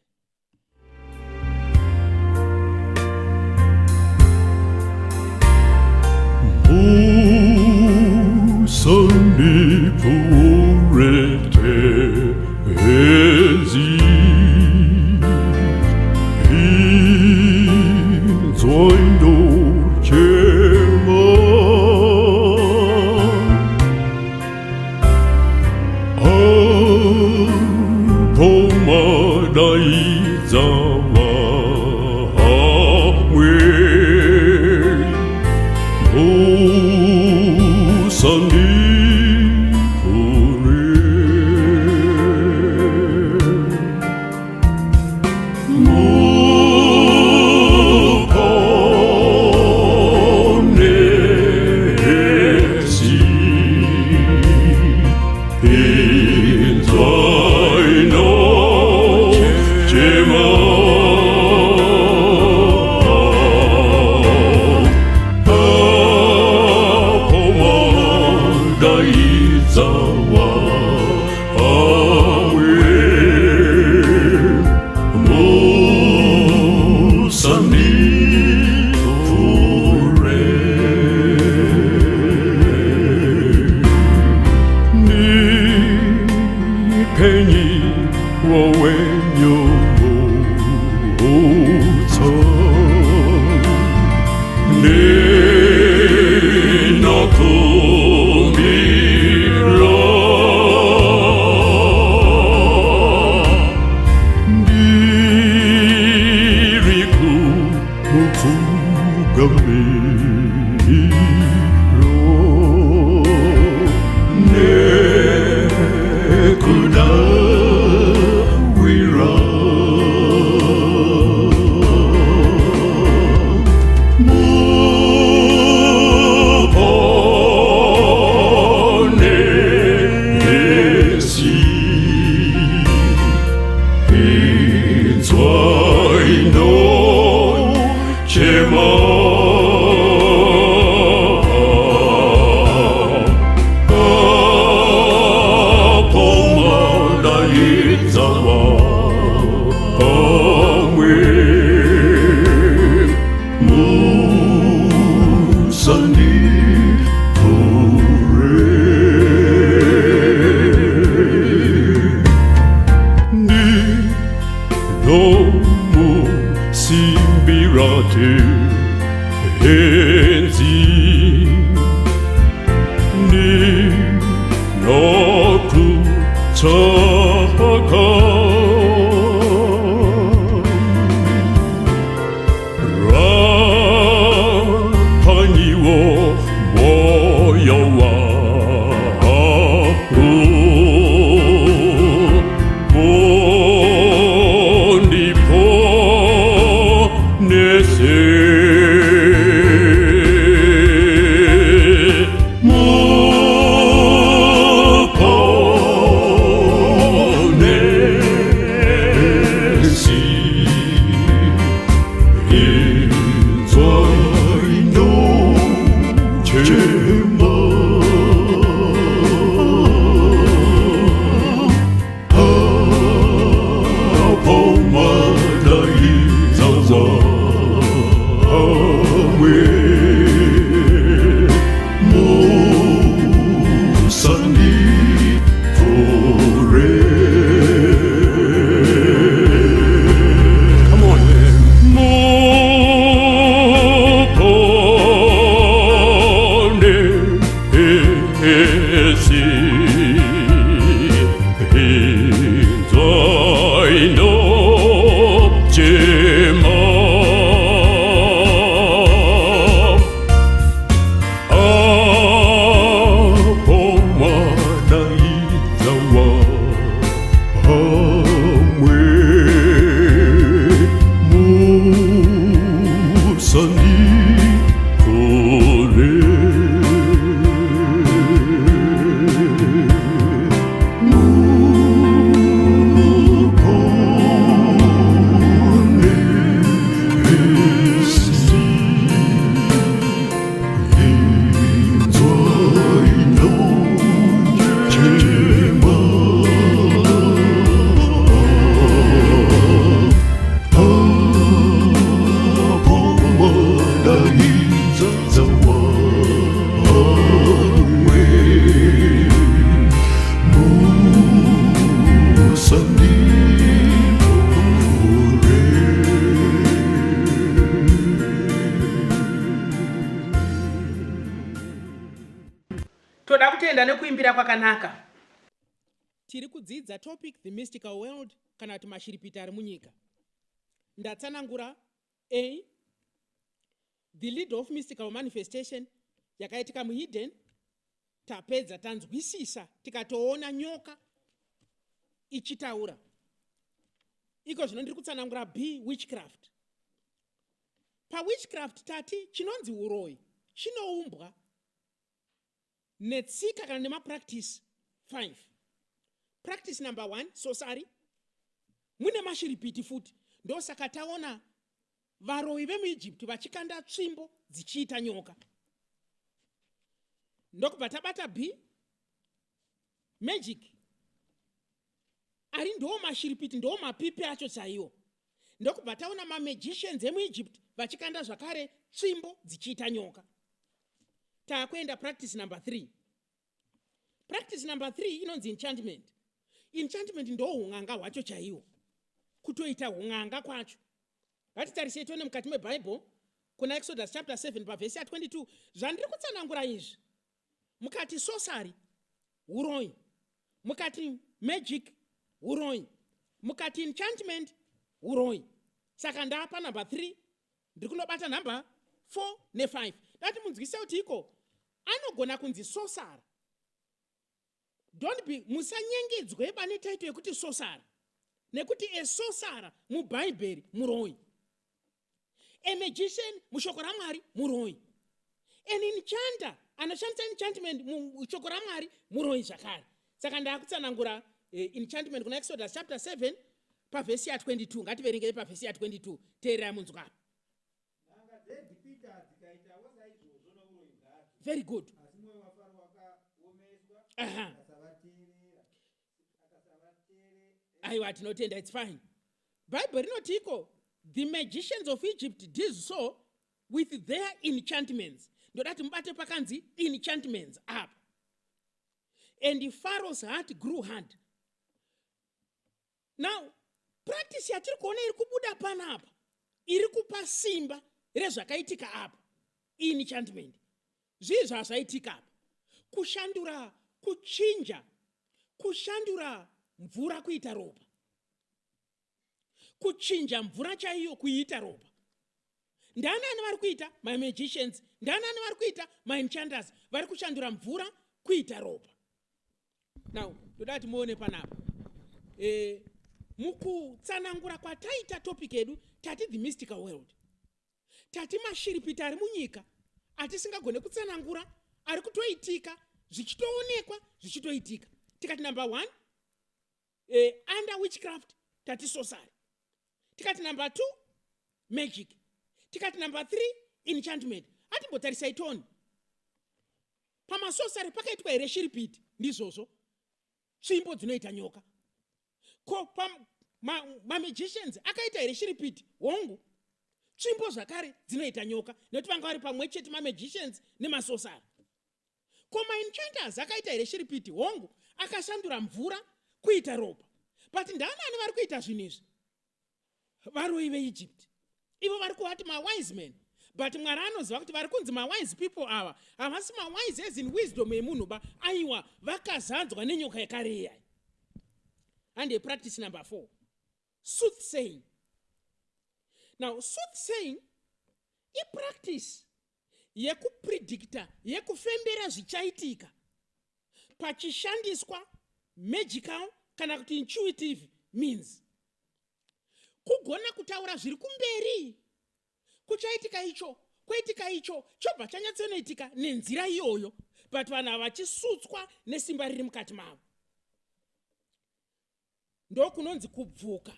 Tinotenda nekuimbira kwakanaka. Tiri kudzidza topic the mystical world kana kuti mashiripiti ari munyika. Ndatsanangura a the lead of mystical manifestation yakaitika muEden. Tapedza, tanzwisisa, tikatoona nyoka ichitaura. Iko zvino ndiri kutsanangura b witchcraft. Pawitchcraft tati chinonzi uroyi chinoumbwa netsika kana nemapractice 5. Practice number 1, sorcery. Mune mashiripiti futi, ndosaka taona varoyi vemuEgypt vachikanda tsvimbo dzichiita nyoka. Ndokubva tabata b magic, ari ndo mashiripiti, ndo mapipi acho chaiwo. Ndokubva taona mamagicians emuEgypt vachikanda zvakare tsvimbo dzichiita nyoka. Taakuenda practice number 3. Practice number 3 inonzi enchantment. Enchantment ndo un'anga hwacho chaiwo, kutoita un'anga kwacho. Ngatitarisei tione mukati mebhaibheri kuna Exodus chapter 7 pavhesi ya22. Zvandiri kutsanangura izvi, mukati sorcery, uroyi, mukati magic, uroyi, mukati enchantment, uroyi. Saka ndapa number 3, ndiri kunobata number 4 ne5. Dati munzwise kuti iko anogona kunzi sorcerer. Don't be, musanyengedzwe pane title yekuti sorcerer, nekuti a sorcerer mubhaibheri muroyi, a magician mushoko raMwari muroyi, an enchanter anoshandisa enchantment mushoko raMwari muroyi zvakare. Saka ndaakutsanangura enchantment kuna Exodus chapter 7 pavhesi ya22. Ngativerengei pavhesi ya22. Teererai munzwa. N'anga dzeEgipita dzikaitawo saizvozvo nouroyi bwadzo. Very good. Asi mwoyo waFaro wakaomeswa, akasavateerera, akasavatevera. Aiwa, tinotenda, it's fine. Bhaibheri rinoti iko the magicians of Egypt did so with their enchantments. Ndoda kuti mubate pakanzi enchantments apa. And Pharaoh's heart grew hard. Now practice yatiri kuona iri kubuda panapa, iri kupa simba rezvakaitika apa, enchantment. Zvii zvazvaitika apa? Kushandura, kuchinja, kushandura mvura kuita ropa, kuchinja mvura chaiyo kuiita ropa. Ndaanani vari kuita? Mamagicians. Ndaanani vari kuita? Maenchanters vari kushandura mvura kuita ropa. Now ndoda kuti muone panapa, mukutsanangura kwataita topic yedu, tati the mystical world, tati mashiripiti ari munyika atisingagone kutsanangura, ari kutoitika, zvichitoonekwa, zvichitoitika. Tikati number one, under witchcraft tati sorcery, tikati number two, magic, tikati number three, enchantment. Atimbotarisai toni pamasorcery pakaitwa here shiripiti? Ndizvozvo, tsvimbo dzinoita nyoka. Ko mamagicians akaita here shiripiti? Hongu, tsvimbo zvakare dzinoita nyoka, nekuti vanga vari pamwe chete, mamagicians nemasorcerer. Ko maenchanters akaita here shiripiti? Hongu, akashandura mvura kuita ropa. But ndaanani vari kuita zvinhu izvi? Varoyi veEgypt. Ivo vari kuvati mawise men, but Mwari anoziva kuti vari kunzi mawise people ava havasi mawise as in wisdom yemunhu ba. Aiwa, vakazadzwa nenyoka yekareya. Hande practice number four, soothsaying. Now soothsaying ipractice yekupredicta, yekufembera zvichaitika pachishandiswa magical kana kuti intuitive means, kugona kutaura zviri kumberi, kuchaitika icho, kwaitika icho, chobva chanyatsonoitika nenzira iyoyo, but vanhu ava vachisutswa nesimba riri mukati mavo. Ndokunonzi kubvuka.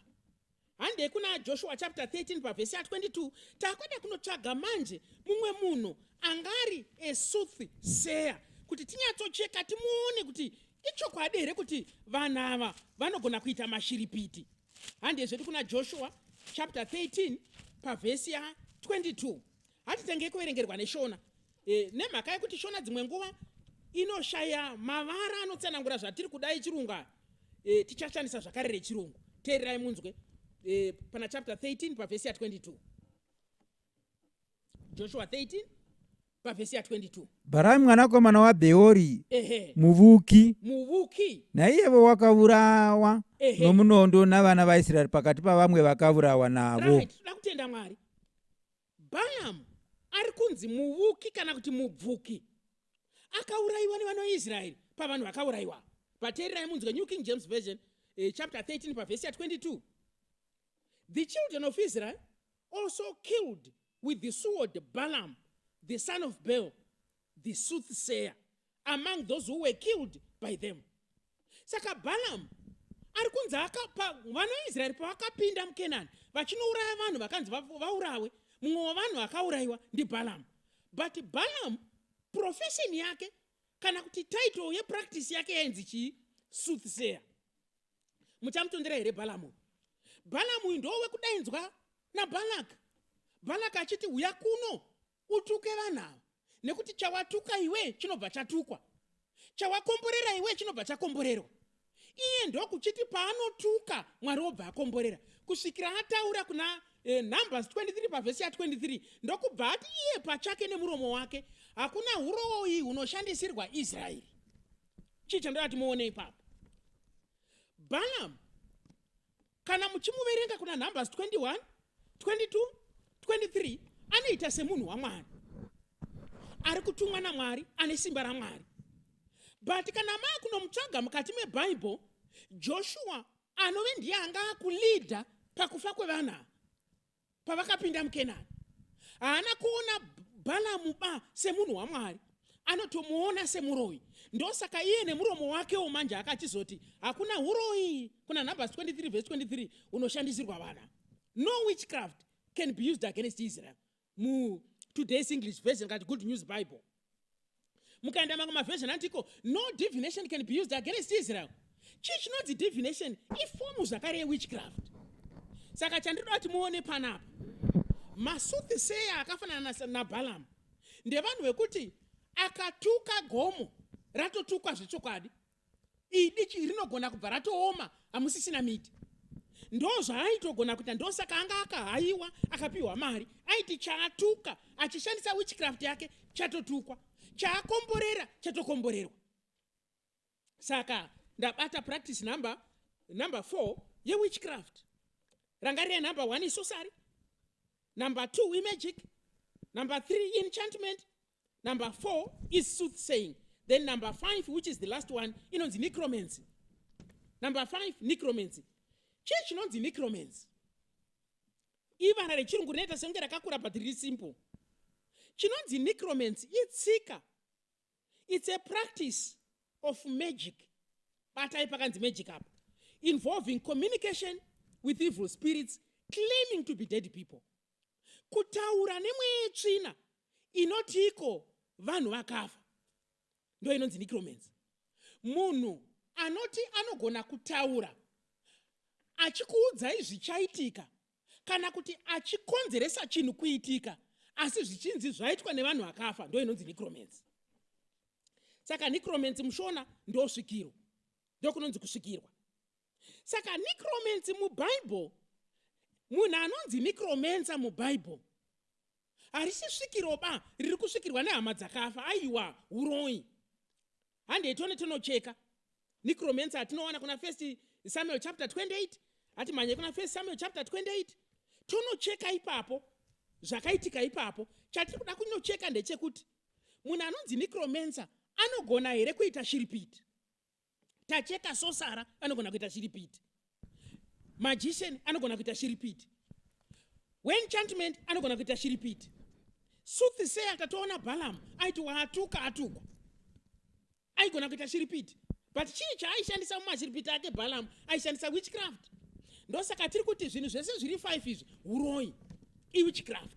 Handei kuna Joshua chapter 13 pavhesi ya22. Takwada kunotsvaga manje mumwe munhu angari a soothsayer kuti tinyatsocheka, timuone kuti ichokwadi here kuti vanhu ava vanogona kuita mashiripiti. Handei zvedu kuna Joshua chapter 13 pavhesi ya22. Hatitangei kuverengerwa neShona, nemhaka yekuti Shona dzimwe nguva inoshaya mavara anotsanangura zvatiri kudai. Chirungu aya, tichashandisa zvakare rechirungu. Teererai munzwe, pana chapter 13 pavhesi ya22, Joshua 13. Pavhesi ya22. Bharami mwanakomana waBheori, Ehe. Muvuki. Muvuki. Naiyevo wakavurawa nomunondo navana vaIsraeri pakati pavamwe vakavurawa navo. Right, toda kutenda Mwari. Balamu ari kunzi muvuki kana kuti mubvuki, akaurayiwa nevana vaIsraeri pavanhu vakaurayiwa. Pateererai munzwe New King James Version, chapter 13, pavhesi ya22: "The children of Israel also killed with the sword Balaam, the son of Beor, the soothsayer, among those who were killed by them." Saka Balaam ari kunzi vana vaIsraeri pavakapinda muKenani vachinouraya vanhu vakanzi vaurawe, mumwe wavanhu vakaurayiwa ndiBalaam. But Balaam, profession yake kana kuti title yepractice yake yainzi chii? Soothsayer. Muchamutondera here Balamu? Balamu uyu ndowekudaidzwa naBhalaka, Bhalaka achiti, "Uya kuno utuke vanhu ava, nekuti chawatuka iwe chinobva chatukwa, chawakomborera iwe chinobva chakomborerwa." Iye ndokuchiti paanotuka, Mwari wobva akomborera, kusvikira ataura kuna Numbers 23 pavhesi ya23, ndokubva ati iye pachake nemuromo wake, "Hakuna uroyi hunoshandisirwa Israeri." Chii chandoda timuone ipapo? Balaam, kana muchimuverenga kuna Numbers 21, 22, 23, anoita semunhu waMwari ari kutumwa naMwari, ane simba raMwari. But kana maakunomutsvaga mukati mebhaibheri, Joshua anove ndiye anga akuleada pakufa kwevanhu ava pavakapinda muKenani, haana kuona Bhalamu ba semunhu waMwari, anotomuona semuroyi. Ndosaka iye nemuromo wakewo manje akachizoti hakuna uroyi kuna Numbers 23 verse 23 unoshandisirwa vana. "No witchcraft can be used against Israel," muToday's English Version kati Good News Bible. Mukaenda mamwe maversion andiko, "No divination can be used against Israel." Chii chinonzi divination? Iform zvakare yewitchcraft. Saka chandinoda kuti muone panapa, masoothsayer akafanana naBalaam ndevanhu vekuti akatuka gomo, ratotukwa zvechokwadi. Idi rinogona kubva ratooma, hamusisina miti. Ndo zvaaitogona kuita. Ndosaka anga akahayiwa, akapiwa mari. Aiti chaatuka achishandisa witchcraft yake chatotukwa, chaakomborera chatokomborerwa. Saka ndabata practice number 4 yewitchcraft. Rangarirai, number 1 isorcery, number 2 imagic, number 3 enchantment, number 4 is soothsaying, then number 5, which is the last one, inonzi necromancy. Number 5, necromancy. Chii chinonzi necromancy? Ivara rechirungu rinoita sekunge rakakura, but riri simple. Chinonzi necromancy itsika, it's a practice of magic, batai pakanzi magic apa, involving communication with evil spirits claiming to be dead people. Kutaura nemweya yetsvina inoti iko vanhu vakafa, ndo inonzi necromancy. Munhu anoti anogona kutaura achikuudzai zvichaitika kana kuti achikonzeresa chinhu kuitika, asi zvichinzi zvaitwa nevanhu vakafa, ndo inonzi necromancy. Saka necromancy muShona ndo svikiro, ndokunonzi kusvikirwa. Saka necromancy mubhaibheri, munhu anonzi necromancer mubhaibheri, harisi svikiro ba riri kusvikirwa nehama dzakafa. Aiwa, uroyi. Handei tone tonocheka necromancer atinowana kuna First Samuel chapter 28. Hatimhanye kuna First Samuel chapter 28, tonocheka ipapo zvakaitika ipapo. Chatiri kuda kunocheka ndechekuti munhu anonzi necromancer anogona here kuita shiripiti? Tacheka sorcerer anogona kuita shiripiti, magician anogona kuita shiripiti, weenchantment anogona kuita shiripiti, soothsayer tatoona Balaam aiti waatuka atukwa, aigona kuita shiripiti. But chii chaaishandisa mumashiripiti ake Balaam? Aishandisa witchcraft. Ndosaka tiri kuti zvinhu zvese zviri 5 izvi uroyi, iwitchcraft.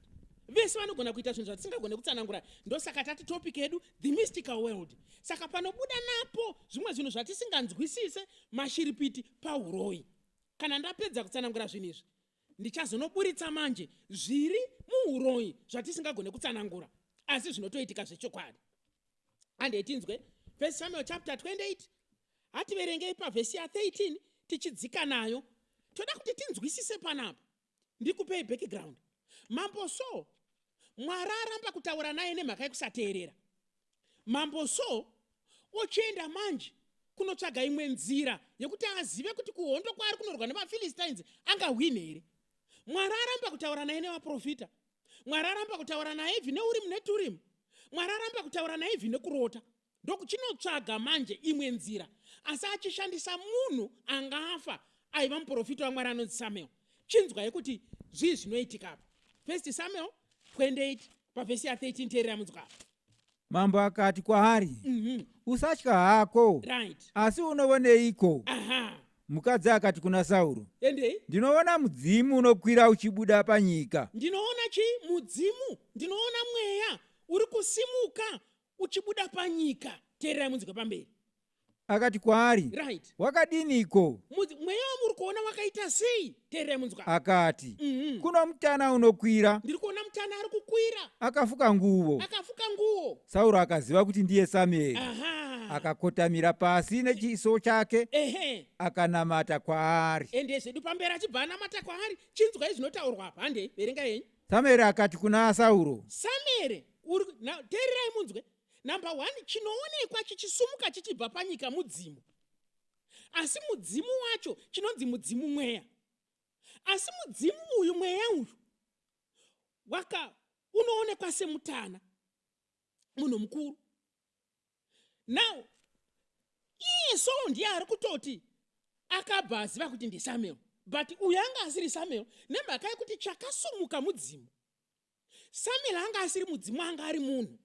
Vese vanogona kuita zvinhu zvatisingagone kutsanangura. Ndosaka tati topic yedu, the mystical world. Saka panobuda napo zvimwe zvinhu zvatisinganzwisise, mashiripiti pauroyi. Kana ndapedza kutsanangura zvinhu izvi, ndichazonoburitsa manje zviri muuroyi zvatisingagone kutsanangura, asi zvinotoitika zvechokwadi. Handei tinzwe First Samuel chapter 28. Hativerengei pavhesi ya13 tichidzika nayo. Toda kuti tinzwisise panapa. Ndikupei background. Mambo Saul. Mwari aramba kutaura naye nemhaka yekusateerera. Mambo Saul ochienda manje kunotsvaga imwe nzira yekuti azive kuti kuhondo kwaari kunorwa nemaPhilistines angahwine here. Mwari aramba kutaura naye nevaprofita. Mwari aramba kutaura naye ibvi neUrimu neTurimu. Mwari aramba kutaura naye ibvi nekurota. Ndokuchinotsvaga manje imwe nzira asi achishandisa munhu anga afa aiva muprofita waMwari anonzi Samuel. Chinzwai kuti zvii zvinoitika apa. First Samuel 28 pavhesi ya 13 teerera munzwa apa. Mambo akati kwaari, Usatya hako, Right. asi unovoneiko? Aha. Mukadzi akati kuna Sauro, Endei. Ndinoona mudzimu unokwira uchibuda panyika. Ndinoona chii? Mudzimu. Ndinoona mweya uri kusimuka uchibuda panyika. Teererai munzwe pamberi. Akati kwaari, Right. Wakadiniko? Mweya wamuri kuona wakaita sei? Teererai munzwe. Akati, Kuno mutana unokwira. Ndiri kuona mutana ari kukwira. Akafuka nguvo. Akafuka nguo. Sauro akaziva kuti ndiye Samueri. Aha. Akakotamira pasi nechiso chake. Ehe. Akanamata kwaari. Ende zvedu pamberi achibva anamata kwaari. Chinzwai zvinotaurwa apa. Handei, verenga henyu. Samueri akati kuna Sauro. Samueri, uri teererai munzwe. Number 1, chinoonekwa chichisumuka chichibva panyika mudzimu. Asi mudzimu wacho chinonzi mudzimu mweya. Asi mudzimu uyu, mweya uyu waka unoonekwa semutana, munhu mukuru. Now iye Saul ndiye ari kutoti akabva aziva kuti ndiSamuel, but uyu anga asiri Samuel nemhaka yekuti chakasumuka mudzimu. Samuel anga asiri mudzimu, anga ari munhu.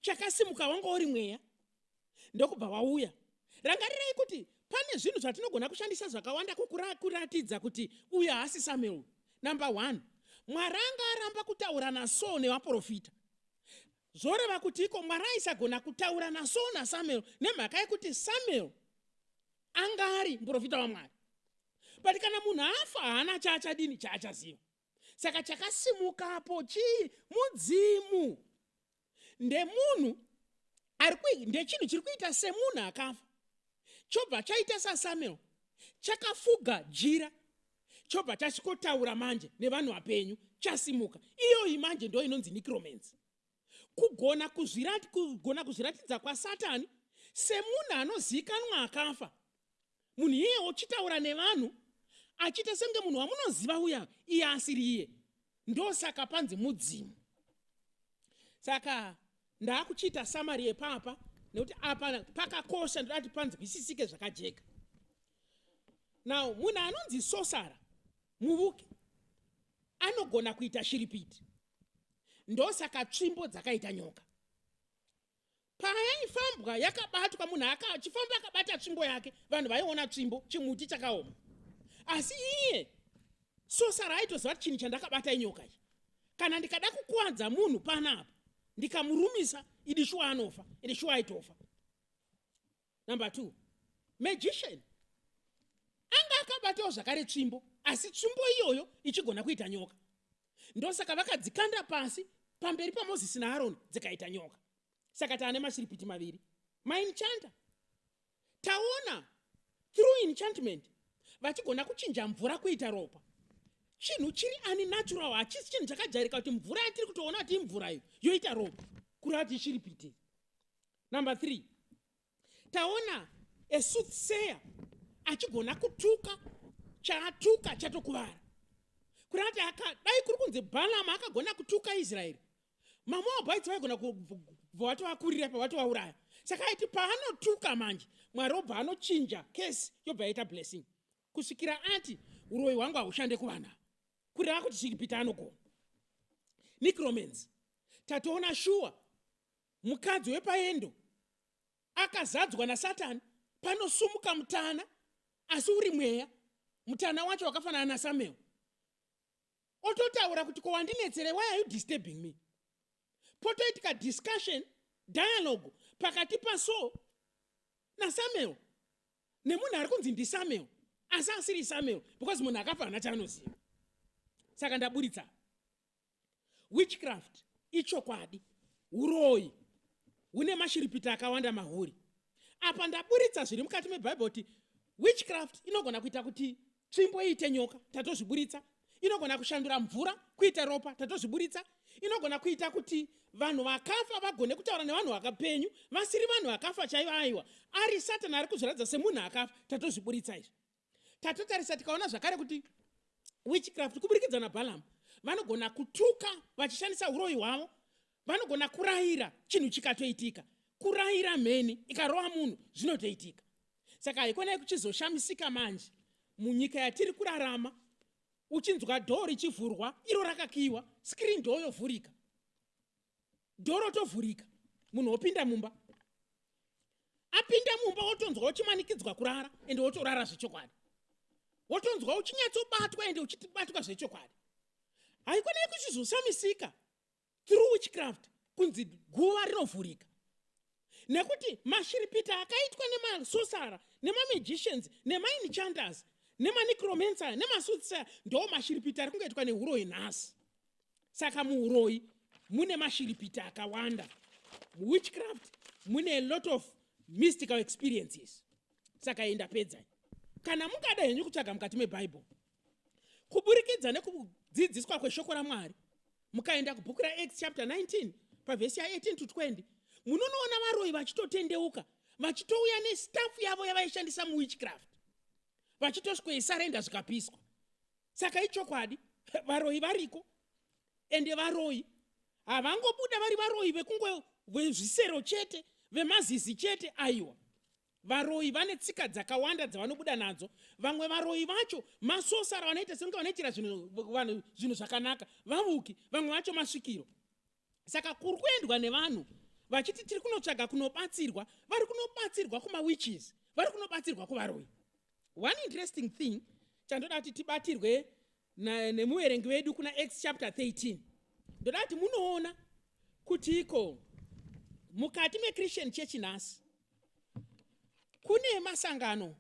Chakasimuka wanga uri mweya, ndokubva wauya. Rangarirai kuti pane zvinhu zvatinogona kushandisa zvakawanda kuratidza kuti uyu haasi Samuel. Number 1, Mwari anga aramba kutaura naSaul nevaprofita. Zvoreva kuti iko Mwari aisagona kutaura naSaul naSamuel nemhaka yekuti Samuel anga ari muprofita waMwari. But kana munhu afa haana chaachadini chaachaziva. Saka chakasimukapo chii? Mudzimu. Ndemunhu ndechinhu chiri kuita semunhu akafa. Chobva chaita saSamuel. Chakafuga jira. Chobva chasvikotaura manje nevanhu vapenyu. Chasimuka. Iyoyi manje ndo inonzi necromancy. Kugona kuzviratidza kwaSatani semunhu anozikanwa akafa. Munhu iye ochitaura nevanhu achiita senge munhu wamunoziva uya iye asiri iye. Ndosaka panzi mudzimu. Saka ndakuchiita summary yepapa nekuti apa pakakosha, ndoda kuti panzwisisike zvakajeka. Now munhu anonzi sorcerer muvuki anogona kuita shiripiti. Ndosaka tsvimbo dzakaita nyoka. Payaifambwa yakabatwa, munhu achifamba akabata tsvimbo yake, vanhu vaiona tsvimbo, chimuti chakaoma. Asi iye sorcerer aitoziva kuti chinhu chandakabata inyoka ichi. Kana ndikada kukuwadza munhu panapa, ndikamurumisa, idi shuwa anofa, ende shuwa aitofa. Number 2, magician anga akabatawo zvakare tsvimbo, asi tsvimbo iyoyo ichigona kuita nyoka. Ndosaka vakadzikanda pasi pamberi paMozisi naAroni dzikaita nyoka. Saka taane mashiripiti maviri. Maenchanter taona through enchantment vachigona kuchinja mvura kuita ropa. Chinhu chiri unnatural, hachisi chinhu chakajairika kuti mvura yatiri kutoona kuti imvura iyo yoita ropa, kureva kuti ishiripiti. Number 3, taona a soothsayer achigona kutuka, chaatuka chatokuvara. Kureva kuti dai kuri kunzi Balaam akagona kutuka Israeri, maMoabites vaigona kubva vatovakurira pavatovauraya. Saka aiti paanotuka manje Mwari obva anochinja kesi yobva yaita blessing, kusvikira ati uroyi hwangu haushande kuvana. Kureva kuti shiripiti anogona. Necromancy tatoona shuwa mukadzi wepaendo akazadzwa naSatani, panosumuka mutana asi uri mweya. Mutana wacho wakafanana naSamuel. Ototaura kuti ko wandinetsere, why are you disturbing me? Potoitika discussion, dialogue pakati paSaul naSamuel, nemunhu ari kunzi ndiSamuel asi asiri Samuel, because munhu akafa haana chaanoziva. Saka ndaburitsa witchcraft ichokwadi, uroyi hune mashiripiti akawanda mahuri. Apa ndaburitsa zviri mukati mebhaibheri kuti witchcraft inogona kuita kuti tsvimbo iite nyoka, tatozviburitsa. Inogona kushandura mvura kuita ropa, tatozviburitsa. Inogona kuita kuti vanhu vakafa vagone kutaura nevanhu vakapenyu vasiri vanhu vakafa chaivo. Aiwa, ari Satani ari kuzviratidza semunhu akafa. Tatozviburitsa izvi, tatotarisa, tikaona zvakare kuti witchcraft kuburikidza naBhalamu vanogona kutuka vachishandisa uroyi hwavo. Vanogona kurayira chinhu chikatoitika, kurayira mheni ikarova munhu, zvinotoitika. Saka haikonai kuchizoshamisika manje munyika yatiri kurarama uchinzwa door richivhurwa iro rakakiwa, screen door yovhurika, door rotovhurika, munhu wopinda mumba. Apinda mumba, wotonzwa uchimanikidzwa kurara, ende wotorara zvechokwadi. Wotonzwa uchinyatsobatwa, ende uchibatwa zvechokwadi. Haikonai kuchizoshamisika through witchcraft kunzi guva rinovhurika, nekuti mashiripita akaitwa nemasorcerer, nemamagicians, nemaenchanters, nemanecromancer, nemasoothsayer ndo mashiripita ari kungoitwa neuroyi nhasi. Saka muuroyi mune mashiripita akawanda, muwitchcraft mune a lot of mystical experiences. Saka indapedza. Kana mungada henyu kutsvaga mukati mebhaibheri kuburikidza nekudzidziswa kweshoko raMwari, mukaenda kubhuku raActs chapter 19 pavhesi ya18 to 20, munonoona varoyi vachitotendeuka, vachitouya nestaff yavo yavaishandisa muwitchcraft, vachitosvikoisurrender, zvikapiswa. Saka ichokwadi, varoyi variko, ende varoyi havangobuda vari varoyi vekungo vezvisero chete, vemazizi chete. Aiwa, varoyi vane tsika dzakawanda dzavanobuda nadzo. Vamwe varoyi vacho masorcerer, vanoita sekunge vanoitira vanhu zvinhu zvakanaka, vavuki. Vamwe vacho masvikiro. Saka kuri kuendwa nevanhu vachiti tiri kunotsvaga kunobatsirwa, vari kunobatsirwa kumawitches, vari kunobatsirwa kuvaroyi. One interesting thing chandoda kuti tibatirwe nemuverengi wedu kuna Acts chapter 13, ndoda kuti munoona kuti iko mukati mechristian church nhasi kune masangano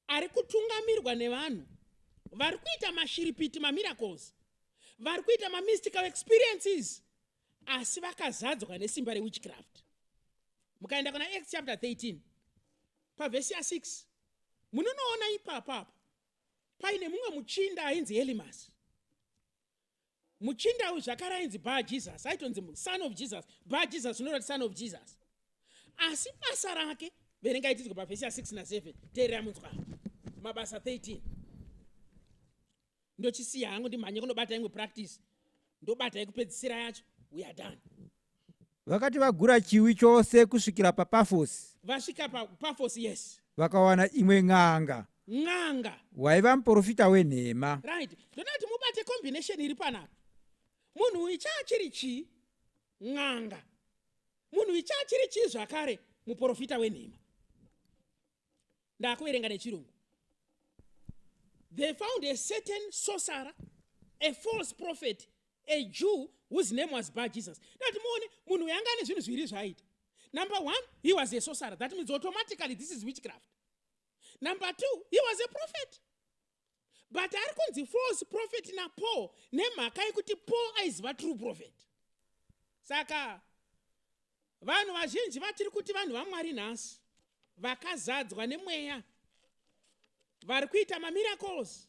ari kutungamirwa nevanhu vari kuita mashiripiti, mamiracles, vari kuita mamystical experiences, asi vakazadzwa nesimba rewitchcraft. Mukaenda kuna Acts chapter 13 pavhesi ya6, munonoona ipapapo paine mumwe muchinda ainzi Elimas. Muchinda uyu zvakare ainzi Bar Jesus, aitonzi son of Jesus. Bar Jesus unorati son of Jesus, asi basa rake, verengai tidzwe pavhesi ya6 na7. Teererai munzwa Mabasa 13. Ndochisiya hangu, ndimhanye kunobata imwe practice, ndobata yekupedzisira yacho, we are done. Vakati vagura chiwi chose kusvikira paPafosi, Vasvika paPafosi, yes. Vakawana imwe n'anga, N'anga, waiva muprofita wenhema. Right, ndoda kuti mubate combination iri panapa. Munhu uyu chaachiri chii? N'anga. Munhu uyu chaachiri chii zvakare? Muprofita wenhema. Ndakuverenga nechirungu. They found a certain sorcerer, a false prophet, a Jew, whose name was Bar Jesus. Ndati muone munhu uyu anga ane zvinhu zviviri zvaaita. Number one, he was a sorcerer. That means automatically this is witchcraft. Number two, he was a prophet, but ari kunzi false prophet naPaul nemhaka yekuti Paul aiziva true prophet. Saka vanhu vazhinji vatiri kuti vanhu vaMwari nhasi vakazadzwa nemweya, vari kuita mamiracles,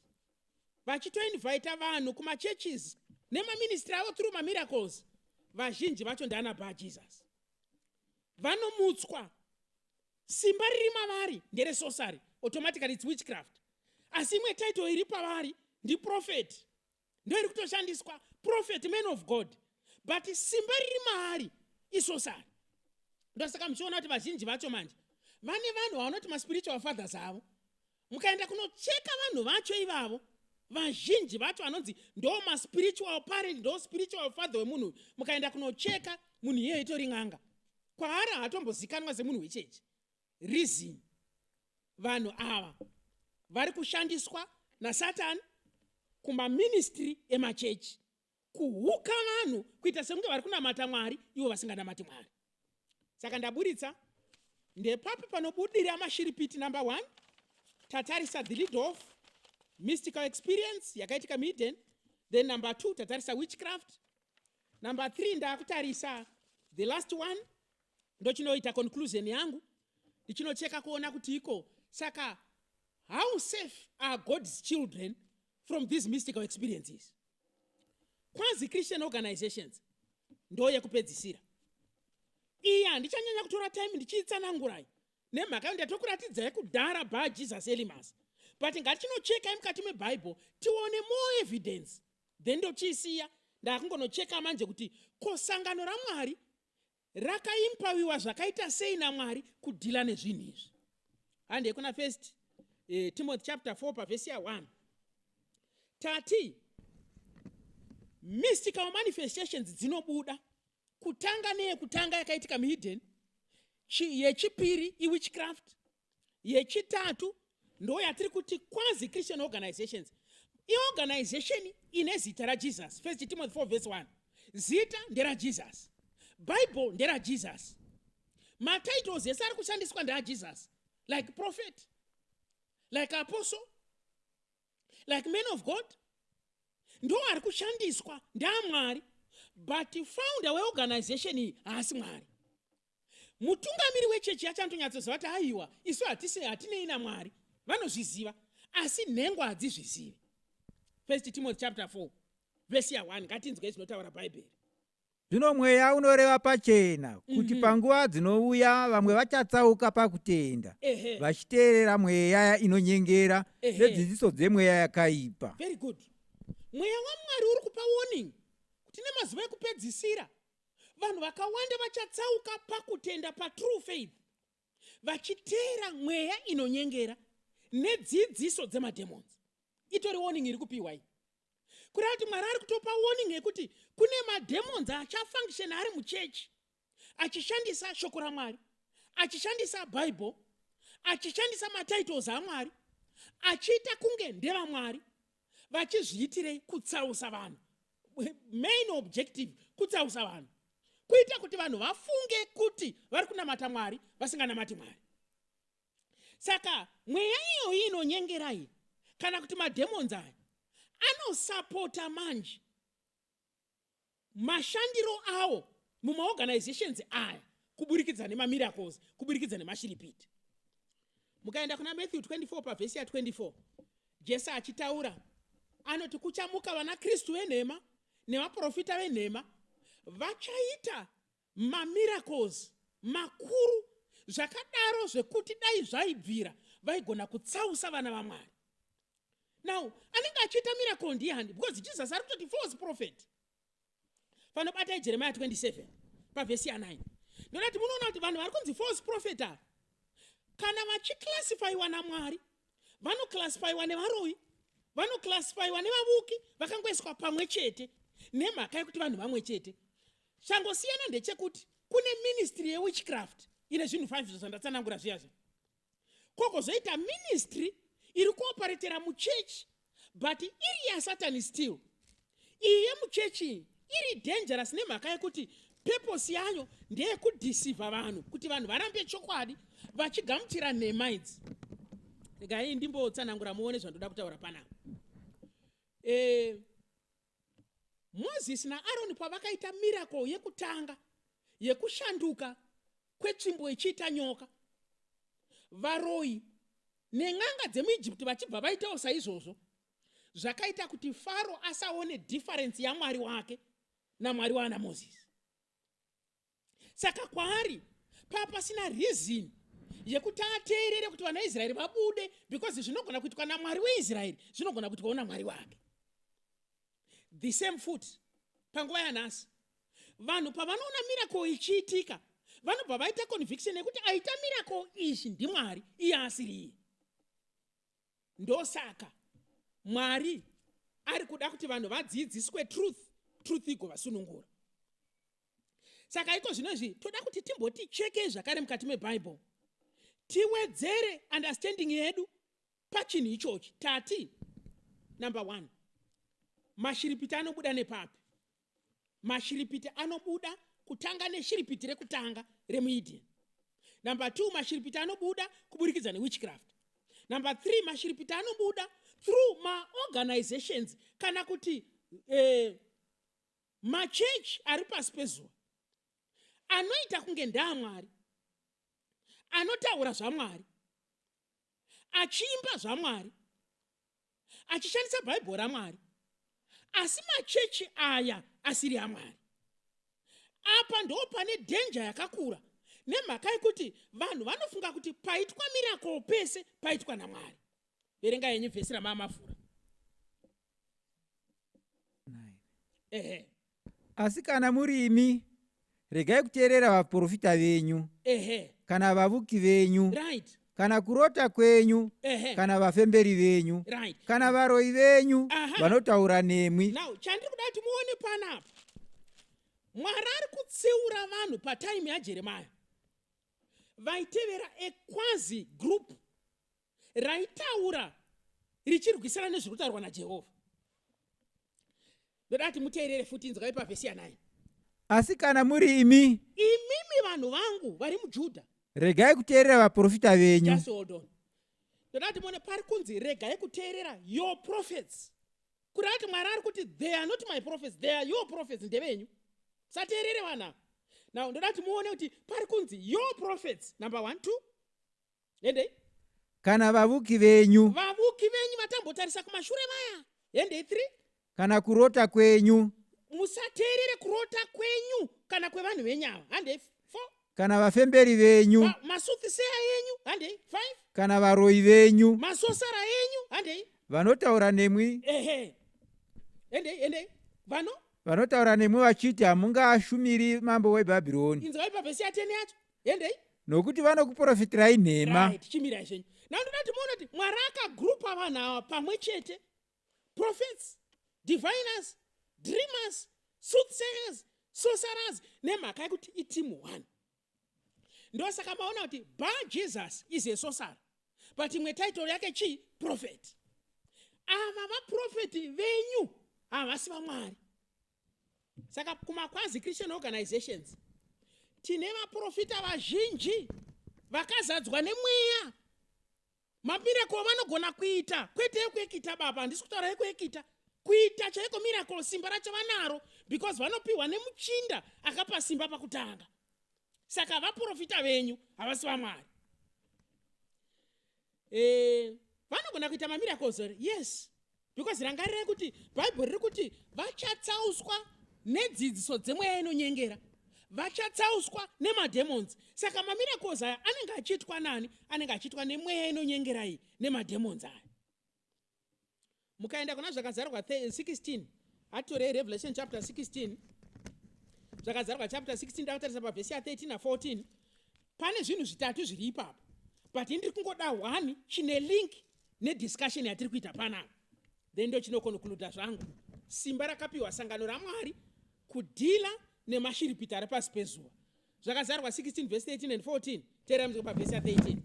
vachitoinvita vanhu kumachurches nemaministry avo through mamiracles, vazhinji vacho ndaana Bar Jesus. Vanomutswa, simba riri mavari nderesorcery, automatically it's witchcraft, asi imwe title iri pavari ndiprophet, ndo iri kutoshandiswa, prophet, man of God, but simba riri maari isorcery. Ndosaka muchiona kuti vazhinji vacho manje vane vanhu vavanoti maspiritual fathers avo. Mukaenda kunocheka vanhu vacho ivavo, vazhinji vacho vanonzi ndo maspiritual parent, ndo spiritual father wemunhu, mukaenda kunocheka, munhu iyeyo itori n'anga. Kwaari haatombozikanwa semunhu wechechi. Reason, vanhu ava vari kushandiswa naSatani kumaministry emachechi kuhuka vanhu kuita sekunge vari kunamata Mwari ivo vasinganamati Mwari. Saka ndaburitsa ndepapi panobudira mashiripiti. Number one, tatarisa the lead of mystical experience yakaitika muEden. Then number two, tatarisa witchcraft. Number three, ndaakutarisa the last one, ndochinoita conclusion yangu, ndichinocheka kuona kuti iko saka how safe are God's children from these mystical experiences. Quasi Christian organizations ndo yekupedzisira iyi. Handichanyanya kutora time ndichiitsanangurai nemhaka yo ndatokuratidzai kudhara Bar Jesus Elymas, but ngatichinochekai mukati mebhaibheri tione more evidence, then ndochiisiya. Ndakungonocheka manje kuti ko sangano raMwari rakaempowerwa zvakaita sei naMwari kudeala nezvinhu izvi. Handei kuna First Timothy chapter 4 pavhesi ya1. Tati mystical manifestations dzinobuda kutanga neyekutanga yakaitika muEden, yechipiri iwitchcraft, yechitatu ndo yatiri kuti quasi Christian organizations. Iorganization ine zita raJesus. First Timothy 4 verse 1, zita nderaJesus, Bible nderaJesus, matitles ese ari kushandiswa ndeaJesus, like prophet, like apostle, like man of God, ndo ari kushandiswa ndeaMwari, but founder weorganization iyi haasi Mwari. Mutungamiri wechechi yacho anotonyatsoziva kuti aiwa, isu hatisi, hatinei naMwari. Vanozviziva, asi nhengo hadzizvizivi. First Timothy chapter 4 vhesi ya1, ngatinzwei zvinotaura Bhaibheri. Zvino Mweya unoreva pachena kuti panguva dzinouya vamwe vachatsauka pakutenda, vachiteerera mweya inonyengera nedzidziso dzemweya yakaipa. Very good. Mweya waMwari uri kupa warning kuti nemazuva ekupedzisira vanhu vakawanda vachatsauka pakutenda, patrue faith, vachiteera mweya inonyengera nedzidziso dzemademons. Itori warning iri kupiwa iyi, kureva kuti Mwari ari kutopa warning yekuti kune mademons achafunctiona ari muchechi, achishandisa shoko raMwari, achishandisa Bible, achishandisa matitles aMwari, achiita kunge ndevamwari. Vachizviitirei? Kutsausa vanhu. Main objective kutsausa vanhu, kuita kuti vanhu vafunge kuti vari kunamata Mwari vasinganamati Mwari. Saka mweya iyoyi inonyengera iyi, kana kuti mademons aya, anosapota manje mashandiro awo mumaorganizations aya kuburikidza nemamiracles, kuburikidza nemashiripiti. Mukaenda kuna Matthew 24 pavhesi ya24, Jesu achitaura anoti kuchamuka vana Kristu venhema nevaprofita venhema, vachaita mamiracles makuru zvakadaro zvekuti dai zvaibvira vaigona kutsausa vana vaMwari. Now anenge achiita miracle ndiani? Because Jesus ari kutoti false prophet. Panobatai Jeremiah 27 pavhesi ya9, ndoda kuti munoona kuti vanhu vari kunzi false prophet ava, kana vachiclassifyiwa naMwari, vanoclassifyiwa nevaroyi, vanoclassifyiwa nevavuki, vakangoiswa pamwe chete nemhaka yekuti vanhu vamwe chete. Changosiyana ndechekuti kune ministry yewitchcraft ine zvinhu 5 zvandatsanangura zviyazvo, kogozoita ministry iri kuoperatera muchechi but iri yasatani still. Iyi yemuchechi iyi iri dangerous nemhaka yekuti purpose yayo ndeyekudeceiva vanhu, kuti vanhu varambe chokwadi vachigamuchira nhema idzi. Regai ndimbotsanangura muone zvandoda kutaura panapa. Mozisi naAroni pavakaita miracle yekutanga yekushanduka kwetsvimbo ichiita nyoka, varoyi nen'anga dzemuIjipti vachibva vaitawo saizvozvo, zvakaita kuti Faro asaone difference yaMwari wake naMwari waana Mozisi. Saka kwaari papasina reason yekuti ateerere kuti vana Israeri vabude, because zvinogona kuitwa naMwari weIsraeri zvinogona kuitwawo naMwari wake. The same futi panguva yanhasi, vanhu pavanoona miracle ichiitika vanobva vaita conviction yekuti aita miracle izvi ndiMwari, iye asiri iye. Ndosaka Mwari ari kuda kuti vanhu vadzidziswe truth, truth igovasunungura. Saka iko zvino izvi toda kuti timboti chekei zvakare mukati mebhaibheri, tiwedzere understanding yedu pachinhu ichochi. Tati number one, mashiripiti anobuda nepapi? Mashiripiti anobuda kutanga neshiripiti rekutanga remuEden. Number two, mashiripiti anobuda kuburikidza newitchcraft. Number three, mashiripiti anobuda through maorganizations, kana kuti machechi ari pasi pezuva anoita kunge ndaamwari, anotaura zvaMwari, achiimba zvaMwari, achishandisa Bhaibheri raMwari. Asi machechi aya asiri amwari. Apa ndo pane dhenja yakakura nemhaka yekuti vanhu vanofunga kuti paitwa miracle pese paitwa namwari. Verenga yenyu vhesi ramamavhura. Ehe. Asi kana muri imi, regai kuteerera vaprofita venyu, kana vavuki venyu, kana kurota kwenyu, kana vafemberi venyu, kana varoi venyu vanotaura nemwi. Now chandiri kuda kuti muone panapa, Mwari ari kutsiura vanhu pataimu yaJeremaya vaitevera ekwazi group raitaura richirwisana nezviri kutaurwa naJehovha. Ndoda kuti muteerere futi, inzwai pavhesi ya9. Asi kana muri imi, imimi vanhu vangu vari muJudha, regai kuteerera vaprofita venyu. Just hold on. Ndoda kuti muone pari kunzi regai kuteerera your prophets, kureva kuti Mwari ari kuti they are not my prophets, they are your prophets, ndevenyu, sateerere vanhu ava. Now ndoda kuti muone kuti pari kunzi your prophets, number one. Two, hendei. Kana vavuki venyu, vavuki venyu vatambotarisa kumashure vaya, hendei, three. Kana kurota kwenyu, musateerere kurota kwenyu kana kwevanhu venyu ava, handei, four. Kana vafemberi venyu, masoothsayer yenyu, handei, five. Kana varoi venyu, masorcerer enyu, handei. Vanotaura nemwi, Ehe, hendei, hendei, vano vanotaura nemwi vachiti, hamungaashumiri mambo weBhabhironi. Inzwai pavhesi ya10 yacho, hendei. Nokuti vanokuprofitirai nhema. Right, chimirai zvenyu. Now ndoda kuti muone kuti Mwari akagrupa vanhu ava pamwe chete: prophets, diviners, dreamers, soothsayers, sorcerers, nemhaka yekuti iteam one. Ndosaka maona kuti Bar Jesus is a sorcerer, but imwe title yake chii? Prophet. Ava vaprofeti venyu havasi vamwari. Saka kumakwazi Christian organizations tine vaprofita vazhinji vakazadzwa nemweya. Mamiracle vanogona kuita, kwete ekuekita baba, handisi kutaura ekuekita, kuita chaiko miracle, simba racho vanaro because vanopiwa nemuchinda akapa simba pakutanga. Saka vaprofita venyu havasi vamwari. Vanogona kuita mamiracles here? Yes, because rangarirai kuti Bhaibheri riri kuti vachatsauswa nedzidziso dzemweya inonyengera, vachatsauswa nemademons. Saka mamiracles aya anenge achiitwa nani? Anenge achiitwa nemweya inonyengera iyi nemademons aya. Mukaenda kuna Zvakazarwa 16, hatorei Revelation chapter 16, Zvakazarwa chapter 16, ndakutarisa pavhesi ya13 na14. Pane zvinhu zvitatu zviri ipapo, but ndiri kungoda one chine link nediscussion yatiri kuita panapa, then ndo chinoconcluda zvangu. Simba rakapiwa sangano raMwari kudhila nemashiripiti ari pasi pezuva. Zvakazarwa 16 vhesi 13 and 14. Teerai muzwe pavhesi ya13.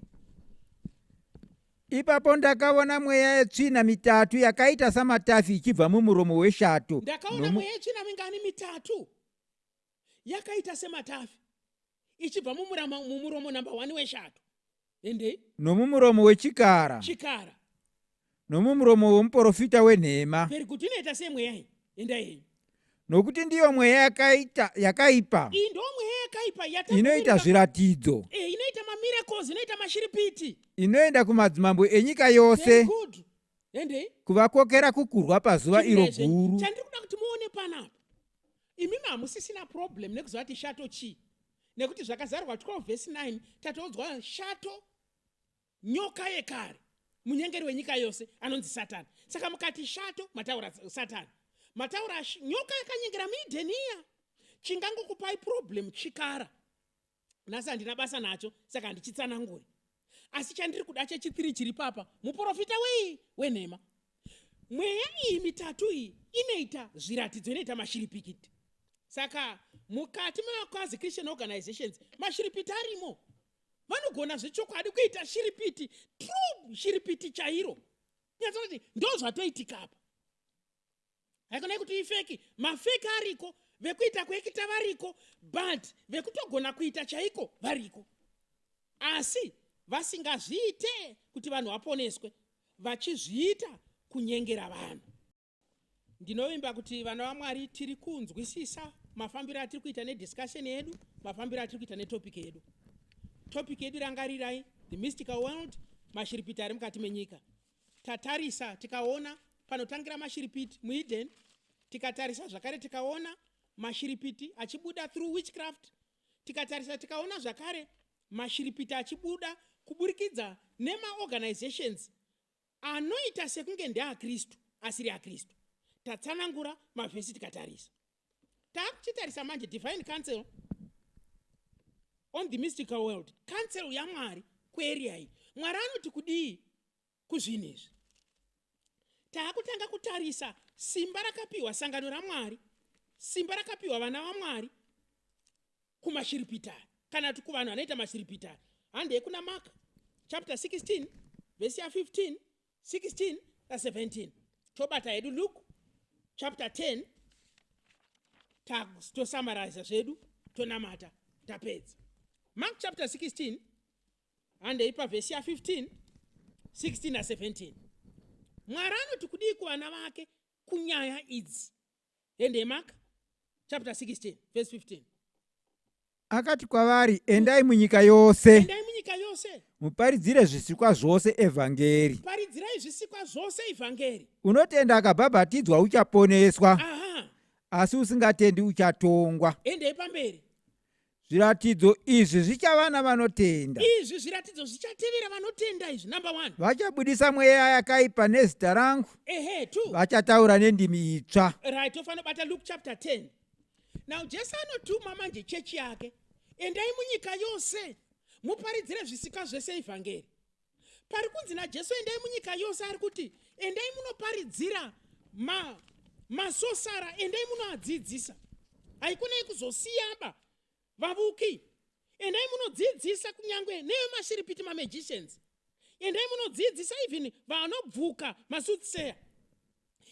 Ipapo ndakaona mweya yetsvina mitatu yakaita samatafi ichibva mumuromo weshato. Ndakaona mweya yetsvina mingani? Mitatu yakaita sematafi ichibva mumuromo number 1 weshato. Endei. Nomumuromo wechikara, chikara, nomumuromo womuprofita wenhema. Very good. Inoita semweya iyi, endai henyu. Nokuti ndiyo mweya yakaita yakaipa, Iyi ndo mweya yakaipa inoita zviratidzo, Inoita mamiracles, inoita mashiripiti, inoenda kumadzimambo enyika Very yose good, endei. Kuvakokera kukurwa pazuva iro Chimirai zvenyu. guru. Chandiri kuda kuti muone panapa, imimi hamusisina problem nekuziva kuti shato chii, nekuti Zvakazarwa 12 vhesi 9 tatoudzwa shato nyoka yekare, munyengeri wenyika yose anonzi Satani. Saka mukati shato, mataura Satani, mataura nyoka yakanyengera muIdheniya. Chingangokupai problem chikara. Nhasi handina basa nacho, saka handichitsananguri. Asi chandiri kuda chechithree chiri papa, muprofita wei? Wenhema. Mweya iyi mitatu iyi inoita zviratidzo, inoita mashiripikiti. Saka mukati memakwazi Christian organizations mashiripiti arimo. Vanogona zvechokwadi kuita shiripiti, true shiripiti chairo, nyatsoti ndo zvatoitika apa. Haikonai kuti ifake, mafake ariko, vekuita kuekita variko, but vekutogona kuita chaiko variko, asi vasingazviite kuti vanhu vaponeswe, vachizviita kunyengera vanhu. Ndinovimba kuti vana vaMwari tiri kunzwisisa mafambiro atiri kuita nediscussion yedu, mafambiro atiri kuita netopic yedu. Topic yedu, rangarirai, the mystical world, mashiripiti ari mukati menyika. Tatarisa tikaona panotangira mashiripiti muEden. Tikatarisa zvakare tikaona mashiripiti achibuda through witchcraft. Tikatarisa tikaona zvakare mashiripiti achibuda kuburikidza nemaorganizations anoita sekunge ndeaKristu asiri aKristu. Tatsanangura mavhesi tikatarisa. Taakuchitarisa manje divine counsel on the mystical world, counsel yaMwari kuarea iyi. Mwari anoti kudii kuzvinhu izvi? Taakutanga kutarisa simba rakapiwa sangano raMwari, simba rakapiwa vana vaMwari kumashiripitari kana kuti kuvanhu vanoita mashiripitari. Handei kuna Mark chapter 16 vhesi ya15, 16 na17. Tobata hedu Luke chapter 10, tosummariza zvedu, tonamata, tapedza. Mark chapter 16, handei pavhesi ya15, 16 na17. Mwari anoti kudii kuvana vake kunyaya idzi? Ende Mark chapter 16 verse 15. Akati kwavari, "Endai munyika yose." Endai munyika yose. Muparidzire zvisikwa zvose evhangeri. Paridzirai zvisikwa zvose ivhangeri. Unotenda akabhabhatidzwa uchaponeswa, asi usingatendi uchatongwa. Endei pamberi. Zviratidzo izvi zvichava navanotenda. Izvi zviratidzo zvichatevera vanotenda izvi. Number one. Vachabudisa mweya yakaipa nezita rangu. Ehe, two. Vachataura nendimi itsva. Right, tofanira kubata Luke chapter 10. Now Jesu anotuma manje chechi yake, endai munyika yose muparidzire zvisikwa zvese ivhangeri. Pari kunzi naJesu endai munyika yose, ari kuti endai munoparidzira masorcerer, endai munoadzidzisa. Haikonai kuzosiyaba vavuki. Endai munodzidzisa kunyange nevemashiripiti, mamagicians. Endai munodzidzisa even vanobvuka, masoothsayer.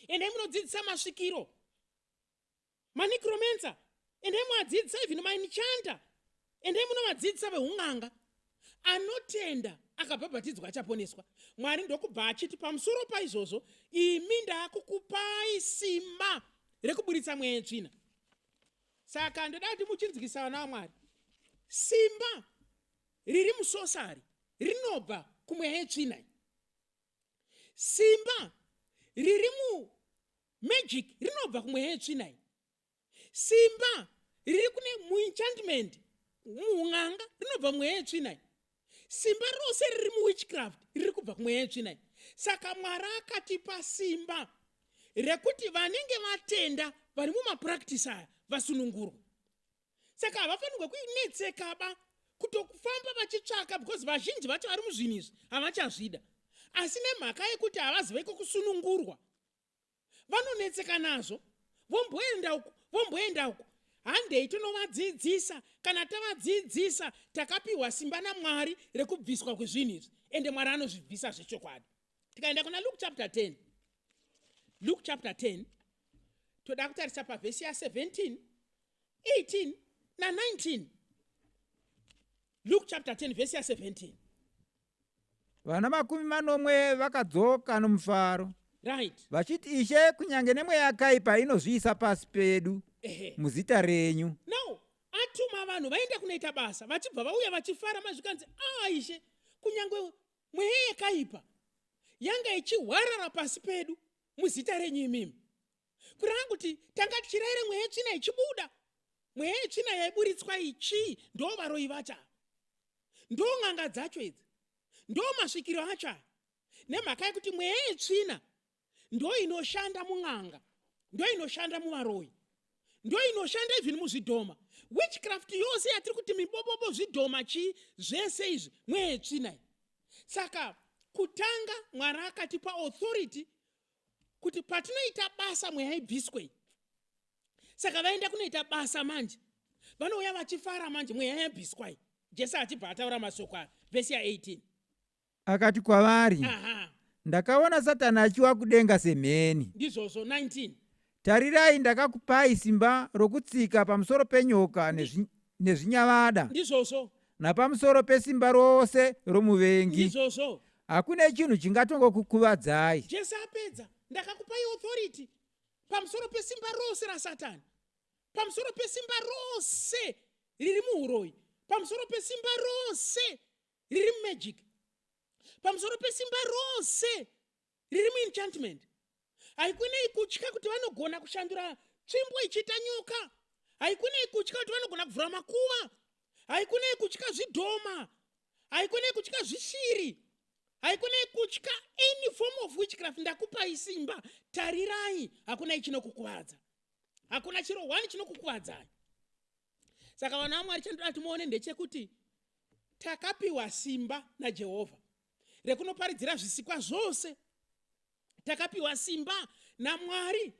Endai munodzidzisa masvikiro, manecromancer. Endai muadzidzisa even maenchanter. Endai munovadzidzisa veun'anga. Anotenda akabhabhatidzwa achaponeswa. Mwari ndokubva achiti pamusoro paizvozvo, imi ndaakukupai simba rekuburitsa mweya yetsvina. Saka ndoda kuti muchinzwisa, vana vaMwari, simba riri musorcery rinobva kumweya yetsvina. Simba riri mumagic rinobva kumweya yetsvina. Simba riri kune muenchantment, muun'anga, rinobva mumweya yetsvina. Simba rose riri muwitchcraft riri kubva kumweya yetsvina. Saka Mwari akatipa simba rekuti vanenge vatenda vari mumapractice aya vasunungurwe. Saka havafanirwe kunetsekaba kutofamba vachitsvaka, because vazhinji vacho vari muzvinhu izvi havachazvida, asi nemhaka yekuti havaziveko kusunungurwa, vanonetseka nazvo, vomboenda uku, vomboenda uku. Handei tonovadzidzisa. Kana tavadzidzisa, takapiwa simba naMwari rekubviswa kwezvinhu izvi, ende Mwari anozvibvisa zvechokwadi. Tikaenda kuna Luke chapter 10, Luke chapter 10, toda kutarisa pavhesi ya17, 18 na19. Luke chapter 10 vhesi ya17. Vana 70 vakadzoka nomufaro, vachiti, "Ishe, kunyange nemweya yakaipa inozviisa pasi pedu muzita renyu." Now atuma vanhu vaenda kunoita basa, vachibva vauya vachifara. Mazvikanzi, "A Ishe, kunyange mweya yakaipa yanga ichihwarara pasi pedu muzita renyu imimi." Kureva kuti tanga tichirayira mweya yetsvina ichibuda. Mweya yetsvina yaiburitswa ichii? Ndo varoyi vacho ava, ndo n'anga dzacho idzi, ndo masvikiro acho aya, nemhaka yekuti mweya yetsvina ndo inoshanda mun'anga, ndo inoshanda muvaroyi, ndo inoshanda even muzvidhoma. Witchcraft yose yatiri kuti mibobobo, zvidhoma, chii, zvese izvi mweya yetsvina iyi. Saka kutanga Mwari akatipa authority kuti patinoita basa mweya ibviswei. Saka vaenda kunoita basa manje, vanouya vachifara manje, mweya yabviswai. Jesu achibva ataura mashoko aya, vhesi ya18. Akati kwavari, "Ndakaona Satani achiwa kudenga semheni." Ndizvozvo. 19. "Tarirai, ndakakupai simba rokutsika pamusoro penyoka nezvinyavada, napamusoro pesimba rose romuvengi. Hakune chinhu chingatongokukuvadzai." Jesu apedza, "Ndakakupai authority pamusoro pesimba rose raSatani, pamusoro pesimba rose riri muuroyi, pamusoro pesimba rose riri mumagic, pamusoro pesimba rose riri muenchantment. Haikunei kutya kuti vanogona kushandura tsvimbo ichiita nyoka. Haikunei kutya kuti vanogona kuvhura makuva. Haikunei kutya zvidhoma. Haikunei kutya zvishiri. Haikunei kutya any form of witchcraft. Ndakupai simba. Tarirai, hakunai chinokukuvadza. Hakuna chiro one chinokukuvadzai. Saka vana vaMwari, chandoda kuti muone ndechekuti takapiwa simba naJehovha rekunoparidzira zvisikwa zvose. Takapiwa simba naMwari.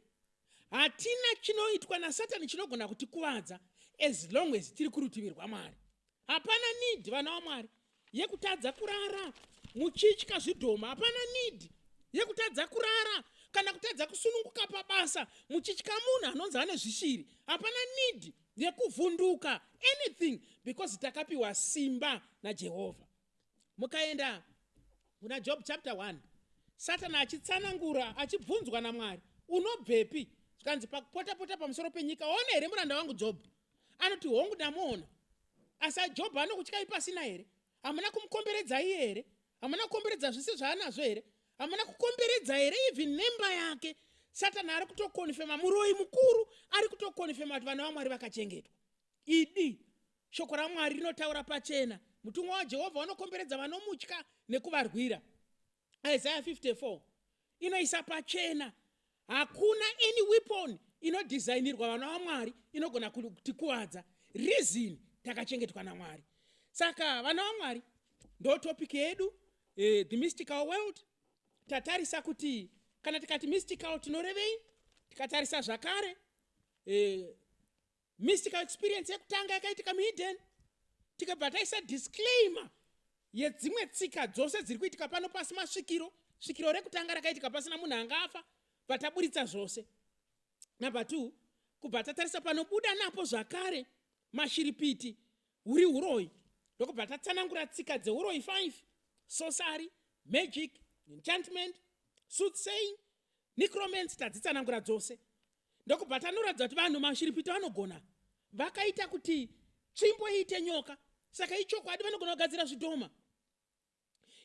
Hatina chinoitwa naSatani chinogona kutikuvadza as long as tiri kurutivi rwaMwari. Hapana need, vana vaMwari, yekutadza kurara muchitya zvidhoma. Hapana need yekutadza kurara kana kutadza kusununguka pabasa muchitya munhu anonzi ane zvishiri. Hapana need yekuvhunduka anything because takapiwa simba naJehovha. Mukaenda kuna Job chapter 1, Satani achitsanangura, achibvunzwa naMwari, "Unobvepi?" Zvikanzi, "Pakupota-pota pamusoro penyika." "Waona here muranda wangu Job?" Anoti, "Hongu, ndamuona." Asi Jobho anokutyai pasina here? Hamuna kumukomberedza iye here? Hamuna kukomberedza zvese zvaanazvo here? Hamuna kukomberedza here even nemba yake? Satani ari kutoconfirma, muroyi mukuru ari kutoconfirma kuti vana vaMwari vakachengetwa. Idi shoko raMwari rinotaura pachena, mutumwa waJehovha vanokomberedza vanomutya nekuvarwira. Isaiah 54 inoisa pachena, hakuna any weapon inodesignirwa vana vaMwari inogona kutikuvadza. Reason, takachengetwa naMwari. Saka vana vaMwari, ndo topic yedu, the mystical world. Tatarisa kuti kana tikati mystical tinorevei. Tikatarisa zvakare mystical experience yekutanga yakaitika muEden. Tikabva taisa disclaimer yedzimwe tsika dzose dziri kuitika pano pasi, masvikiro. Svikiro rekutanga rakaitika pasina munhu angafa, bva zvose. Number 2, kubva tatarisa panobuda napo zvakare mashiripiti huri uroyi, ndokubva tatsanangura tsika dzeuroyi 5: sorcery, magic, enchantment, soothsaying, necromancy. Tadzitsanangura dzose, ndokubva tanoratidza kuti vanhu mashiripiti vanogona, vakaita kuti tsvimbo iite nyoka. Saka ichokwadi vanogona kugadzira zvidhoma.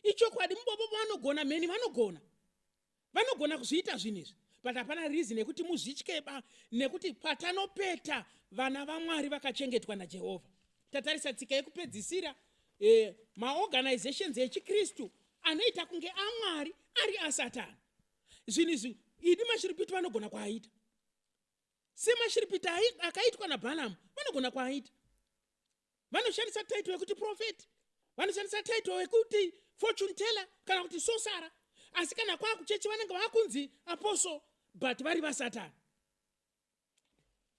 Ichokwadi mubobobo vanogona, mheni vanogona, vanogona kuzviita zvinhu izvi. But hapana reason yekuti muzvityeba, nekuti patanopeta vana vaMwari vakachengetwa naJehovha. Tatarisa tsika yekupedzisira, maorganizations echikristu anoita kunge aMwari ari aSatani. Zvinhu izvi idi mashiripiti vanogona kuaita, semashiripiti akaitwa naBhalamu vanogona kuaita. Vanoshandisa title yekuti prophet, vanoshandisa title yekuti fortune teller kana kuti sorcerer, asi kana kwakuchechi vanenge vakunzi apostle, but vari vasatani.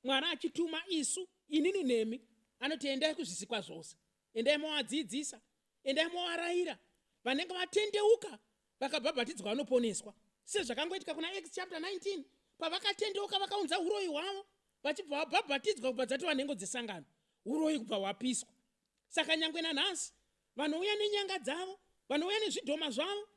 Mwari achituma isu, inini nemi, anoti, "Endai kuzvisikwa zvose, endai movadzidzisa, endai movarayira. Vanenge vatendeuka vakabhabhatidzwa vanoponeswa," sezvakangoitika kuna Acts chapter 19, pavakatendeuka vakaunza uroyi hwavo, vachibva vabhabhatidzwa, kubva dzatova nhengo dzesangano, uroyi kubva hwapiswa. Saka nyangwe nanhasi vanouya nenyanga dzavo, vanouya nezvidhoma zvavo,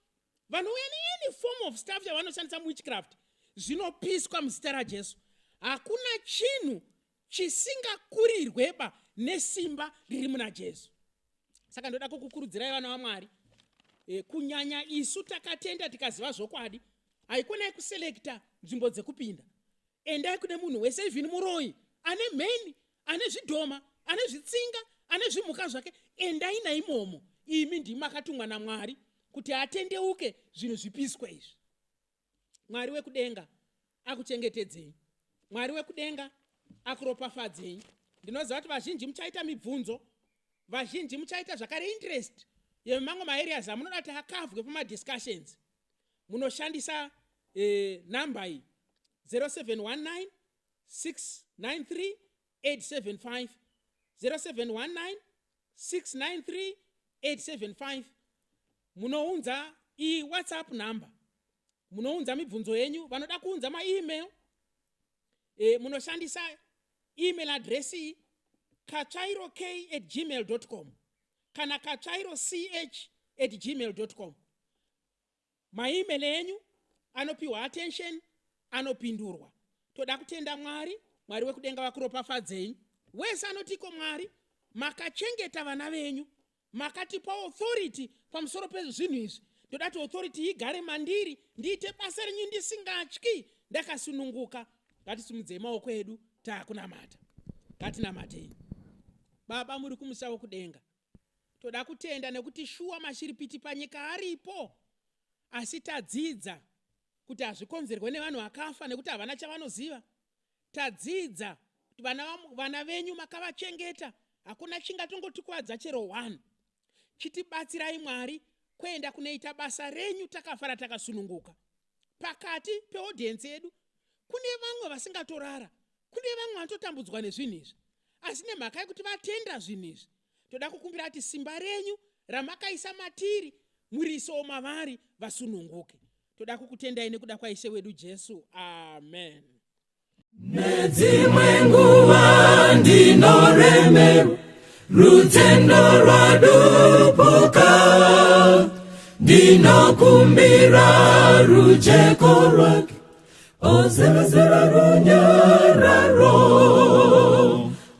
vanouya neany form of stuff yavanoshandisa muwitchcraft, zvinopiswa muzita raJesu. Hakuna chinhu chisingakurirweba nesimba riri muna Jesu. Saka ndoda kukukurudzirai, vana vaMwari, kunyanya isu takatenda tikaziva zvokwadi, haikonai kuselecta nzvimbo dzekupinda. Endai kune munhu wese, even muroyi ane mheni, ane zvidhoma, ane zvitsinga, ane zvimhuka zvake, endai naimomo. Imi ndimi makatumwa naMwari kuti atendeuke, zvinhu zvipiswe izvi. Mwari wekudenga akuchengetedzei. Mwari wekudenga akuropafadzei. Ndinoziva kuti vazhinji muchaita mibvunzo, vazhinji muchaita zvakare interest yemamwe maareas amunoda kuti acoverwe pamadiscussions. Munoshandisa namba iyi, 0719 693 875, 0719 693 875. Munounza iyi WhatsApp number, munounza mibvunzo yenyu. Vanoda kuunza maemail, munoshandisa email address iyi, katsvairo k@gmail com kana katsvairo ch@gmail com. Maemail enyu anopiwa attention, anopindurwa. Toda kutenda Mwari. Mwari wekudenga vakuropafadzei. Wese anotiko, "Mwari, makachengeta vana venyu, makatipa authority pamusoro pezvinhu izvi." Ndoda Toda kuti authority igare mandiri, ndiite basa renyu ndisingatyi, ndakasununguka. Ngatisumudzei maoko edu taakunamata. Ngatinamatei. Baba muri kumusha wokudenga, toda kutenda nekuti shuwa mashiripiti panyika aripo, asi tadzidza kuti hazvikonzerwe nevanhu vakafa nekuti havana chavanoziva. Tadzidza kuti vana, vana venyu makavachengeta, hakuna chingatongotikuvadza chero one. Chitibatsirai Mwari kuenda kunoita basa renyu takafara takasununguka. Pakati peaudience yedu kune vamwe vasingatorara, kune vamwe vanototambudzwa nezvinhu izvi, asi nemhaka yekuti vatenda zvinhu izvi, toda kukumbira kuti simba renyu ramakaisa matiri muriisewo mavari vasununguke. Toda kukutendai nekuda kwaIshe wedu Jesu, amen. Nedzimwe nguva ndinoremerwa, rutendo rwadupuka, ndinokumbira rujeko rwake, ozevezera runyararo.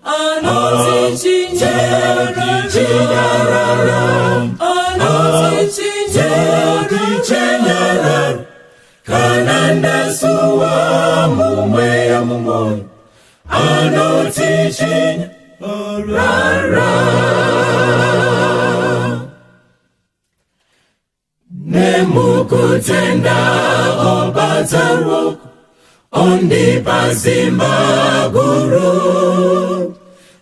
Anotichinyarara, anotichinyarara, kana ndasuwa mumweya mumwoyo, anotichinyarara. Nemukutenda obata ruoko, ondipa simba guru,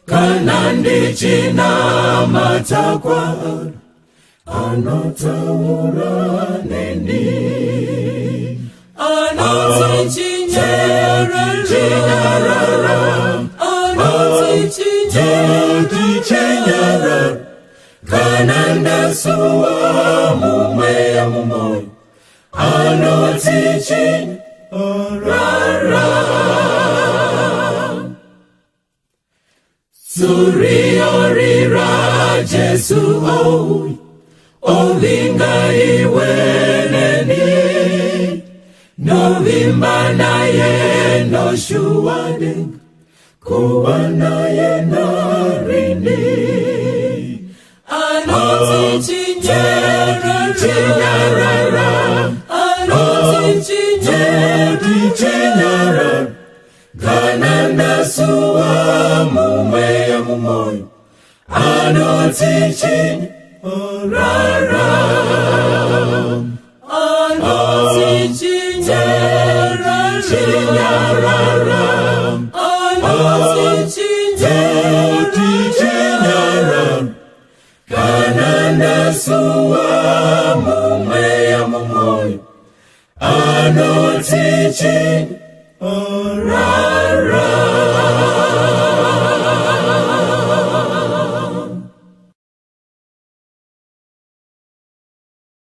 kana ndichinamata kwaari, anotaura neni. Anotichinyarara, anotichinyarara, kana ndasuwa mumweya mumwoyo, anotichinyarara. Suriorira Jesu ouya, ovinga iwe neni, novimba naye noshuwa denga, kuva naye narini. Anotichinyarara, anotichinyarara, kana ndasuwa mumweya mumwoyo, anotichinyarara. Anotichinyarara, anotichinyarara, kana ndasuwa mumweya mumwoyo, anotichinyarara.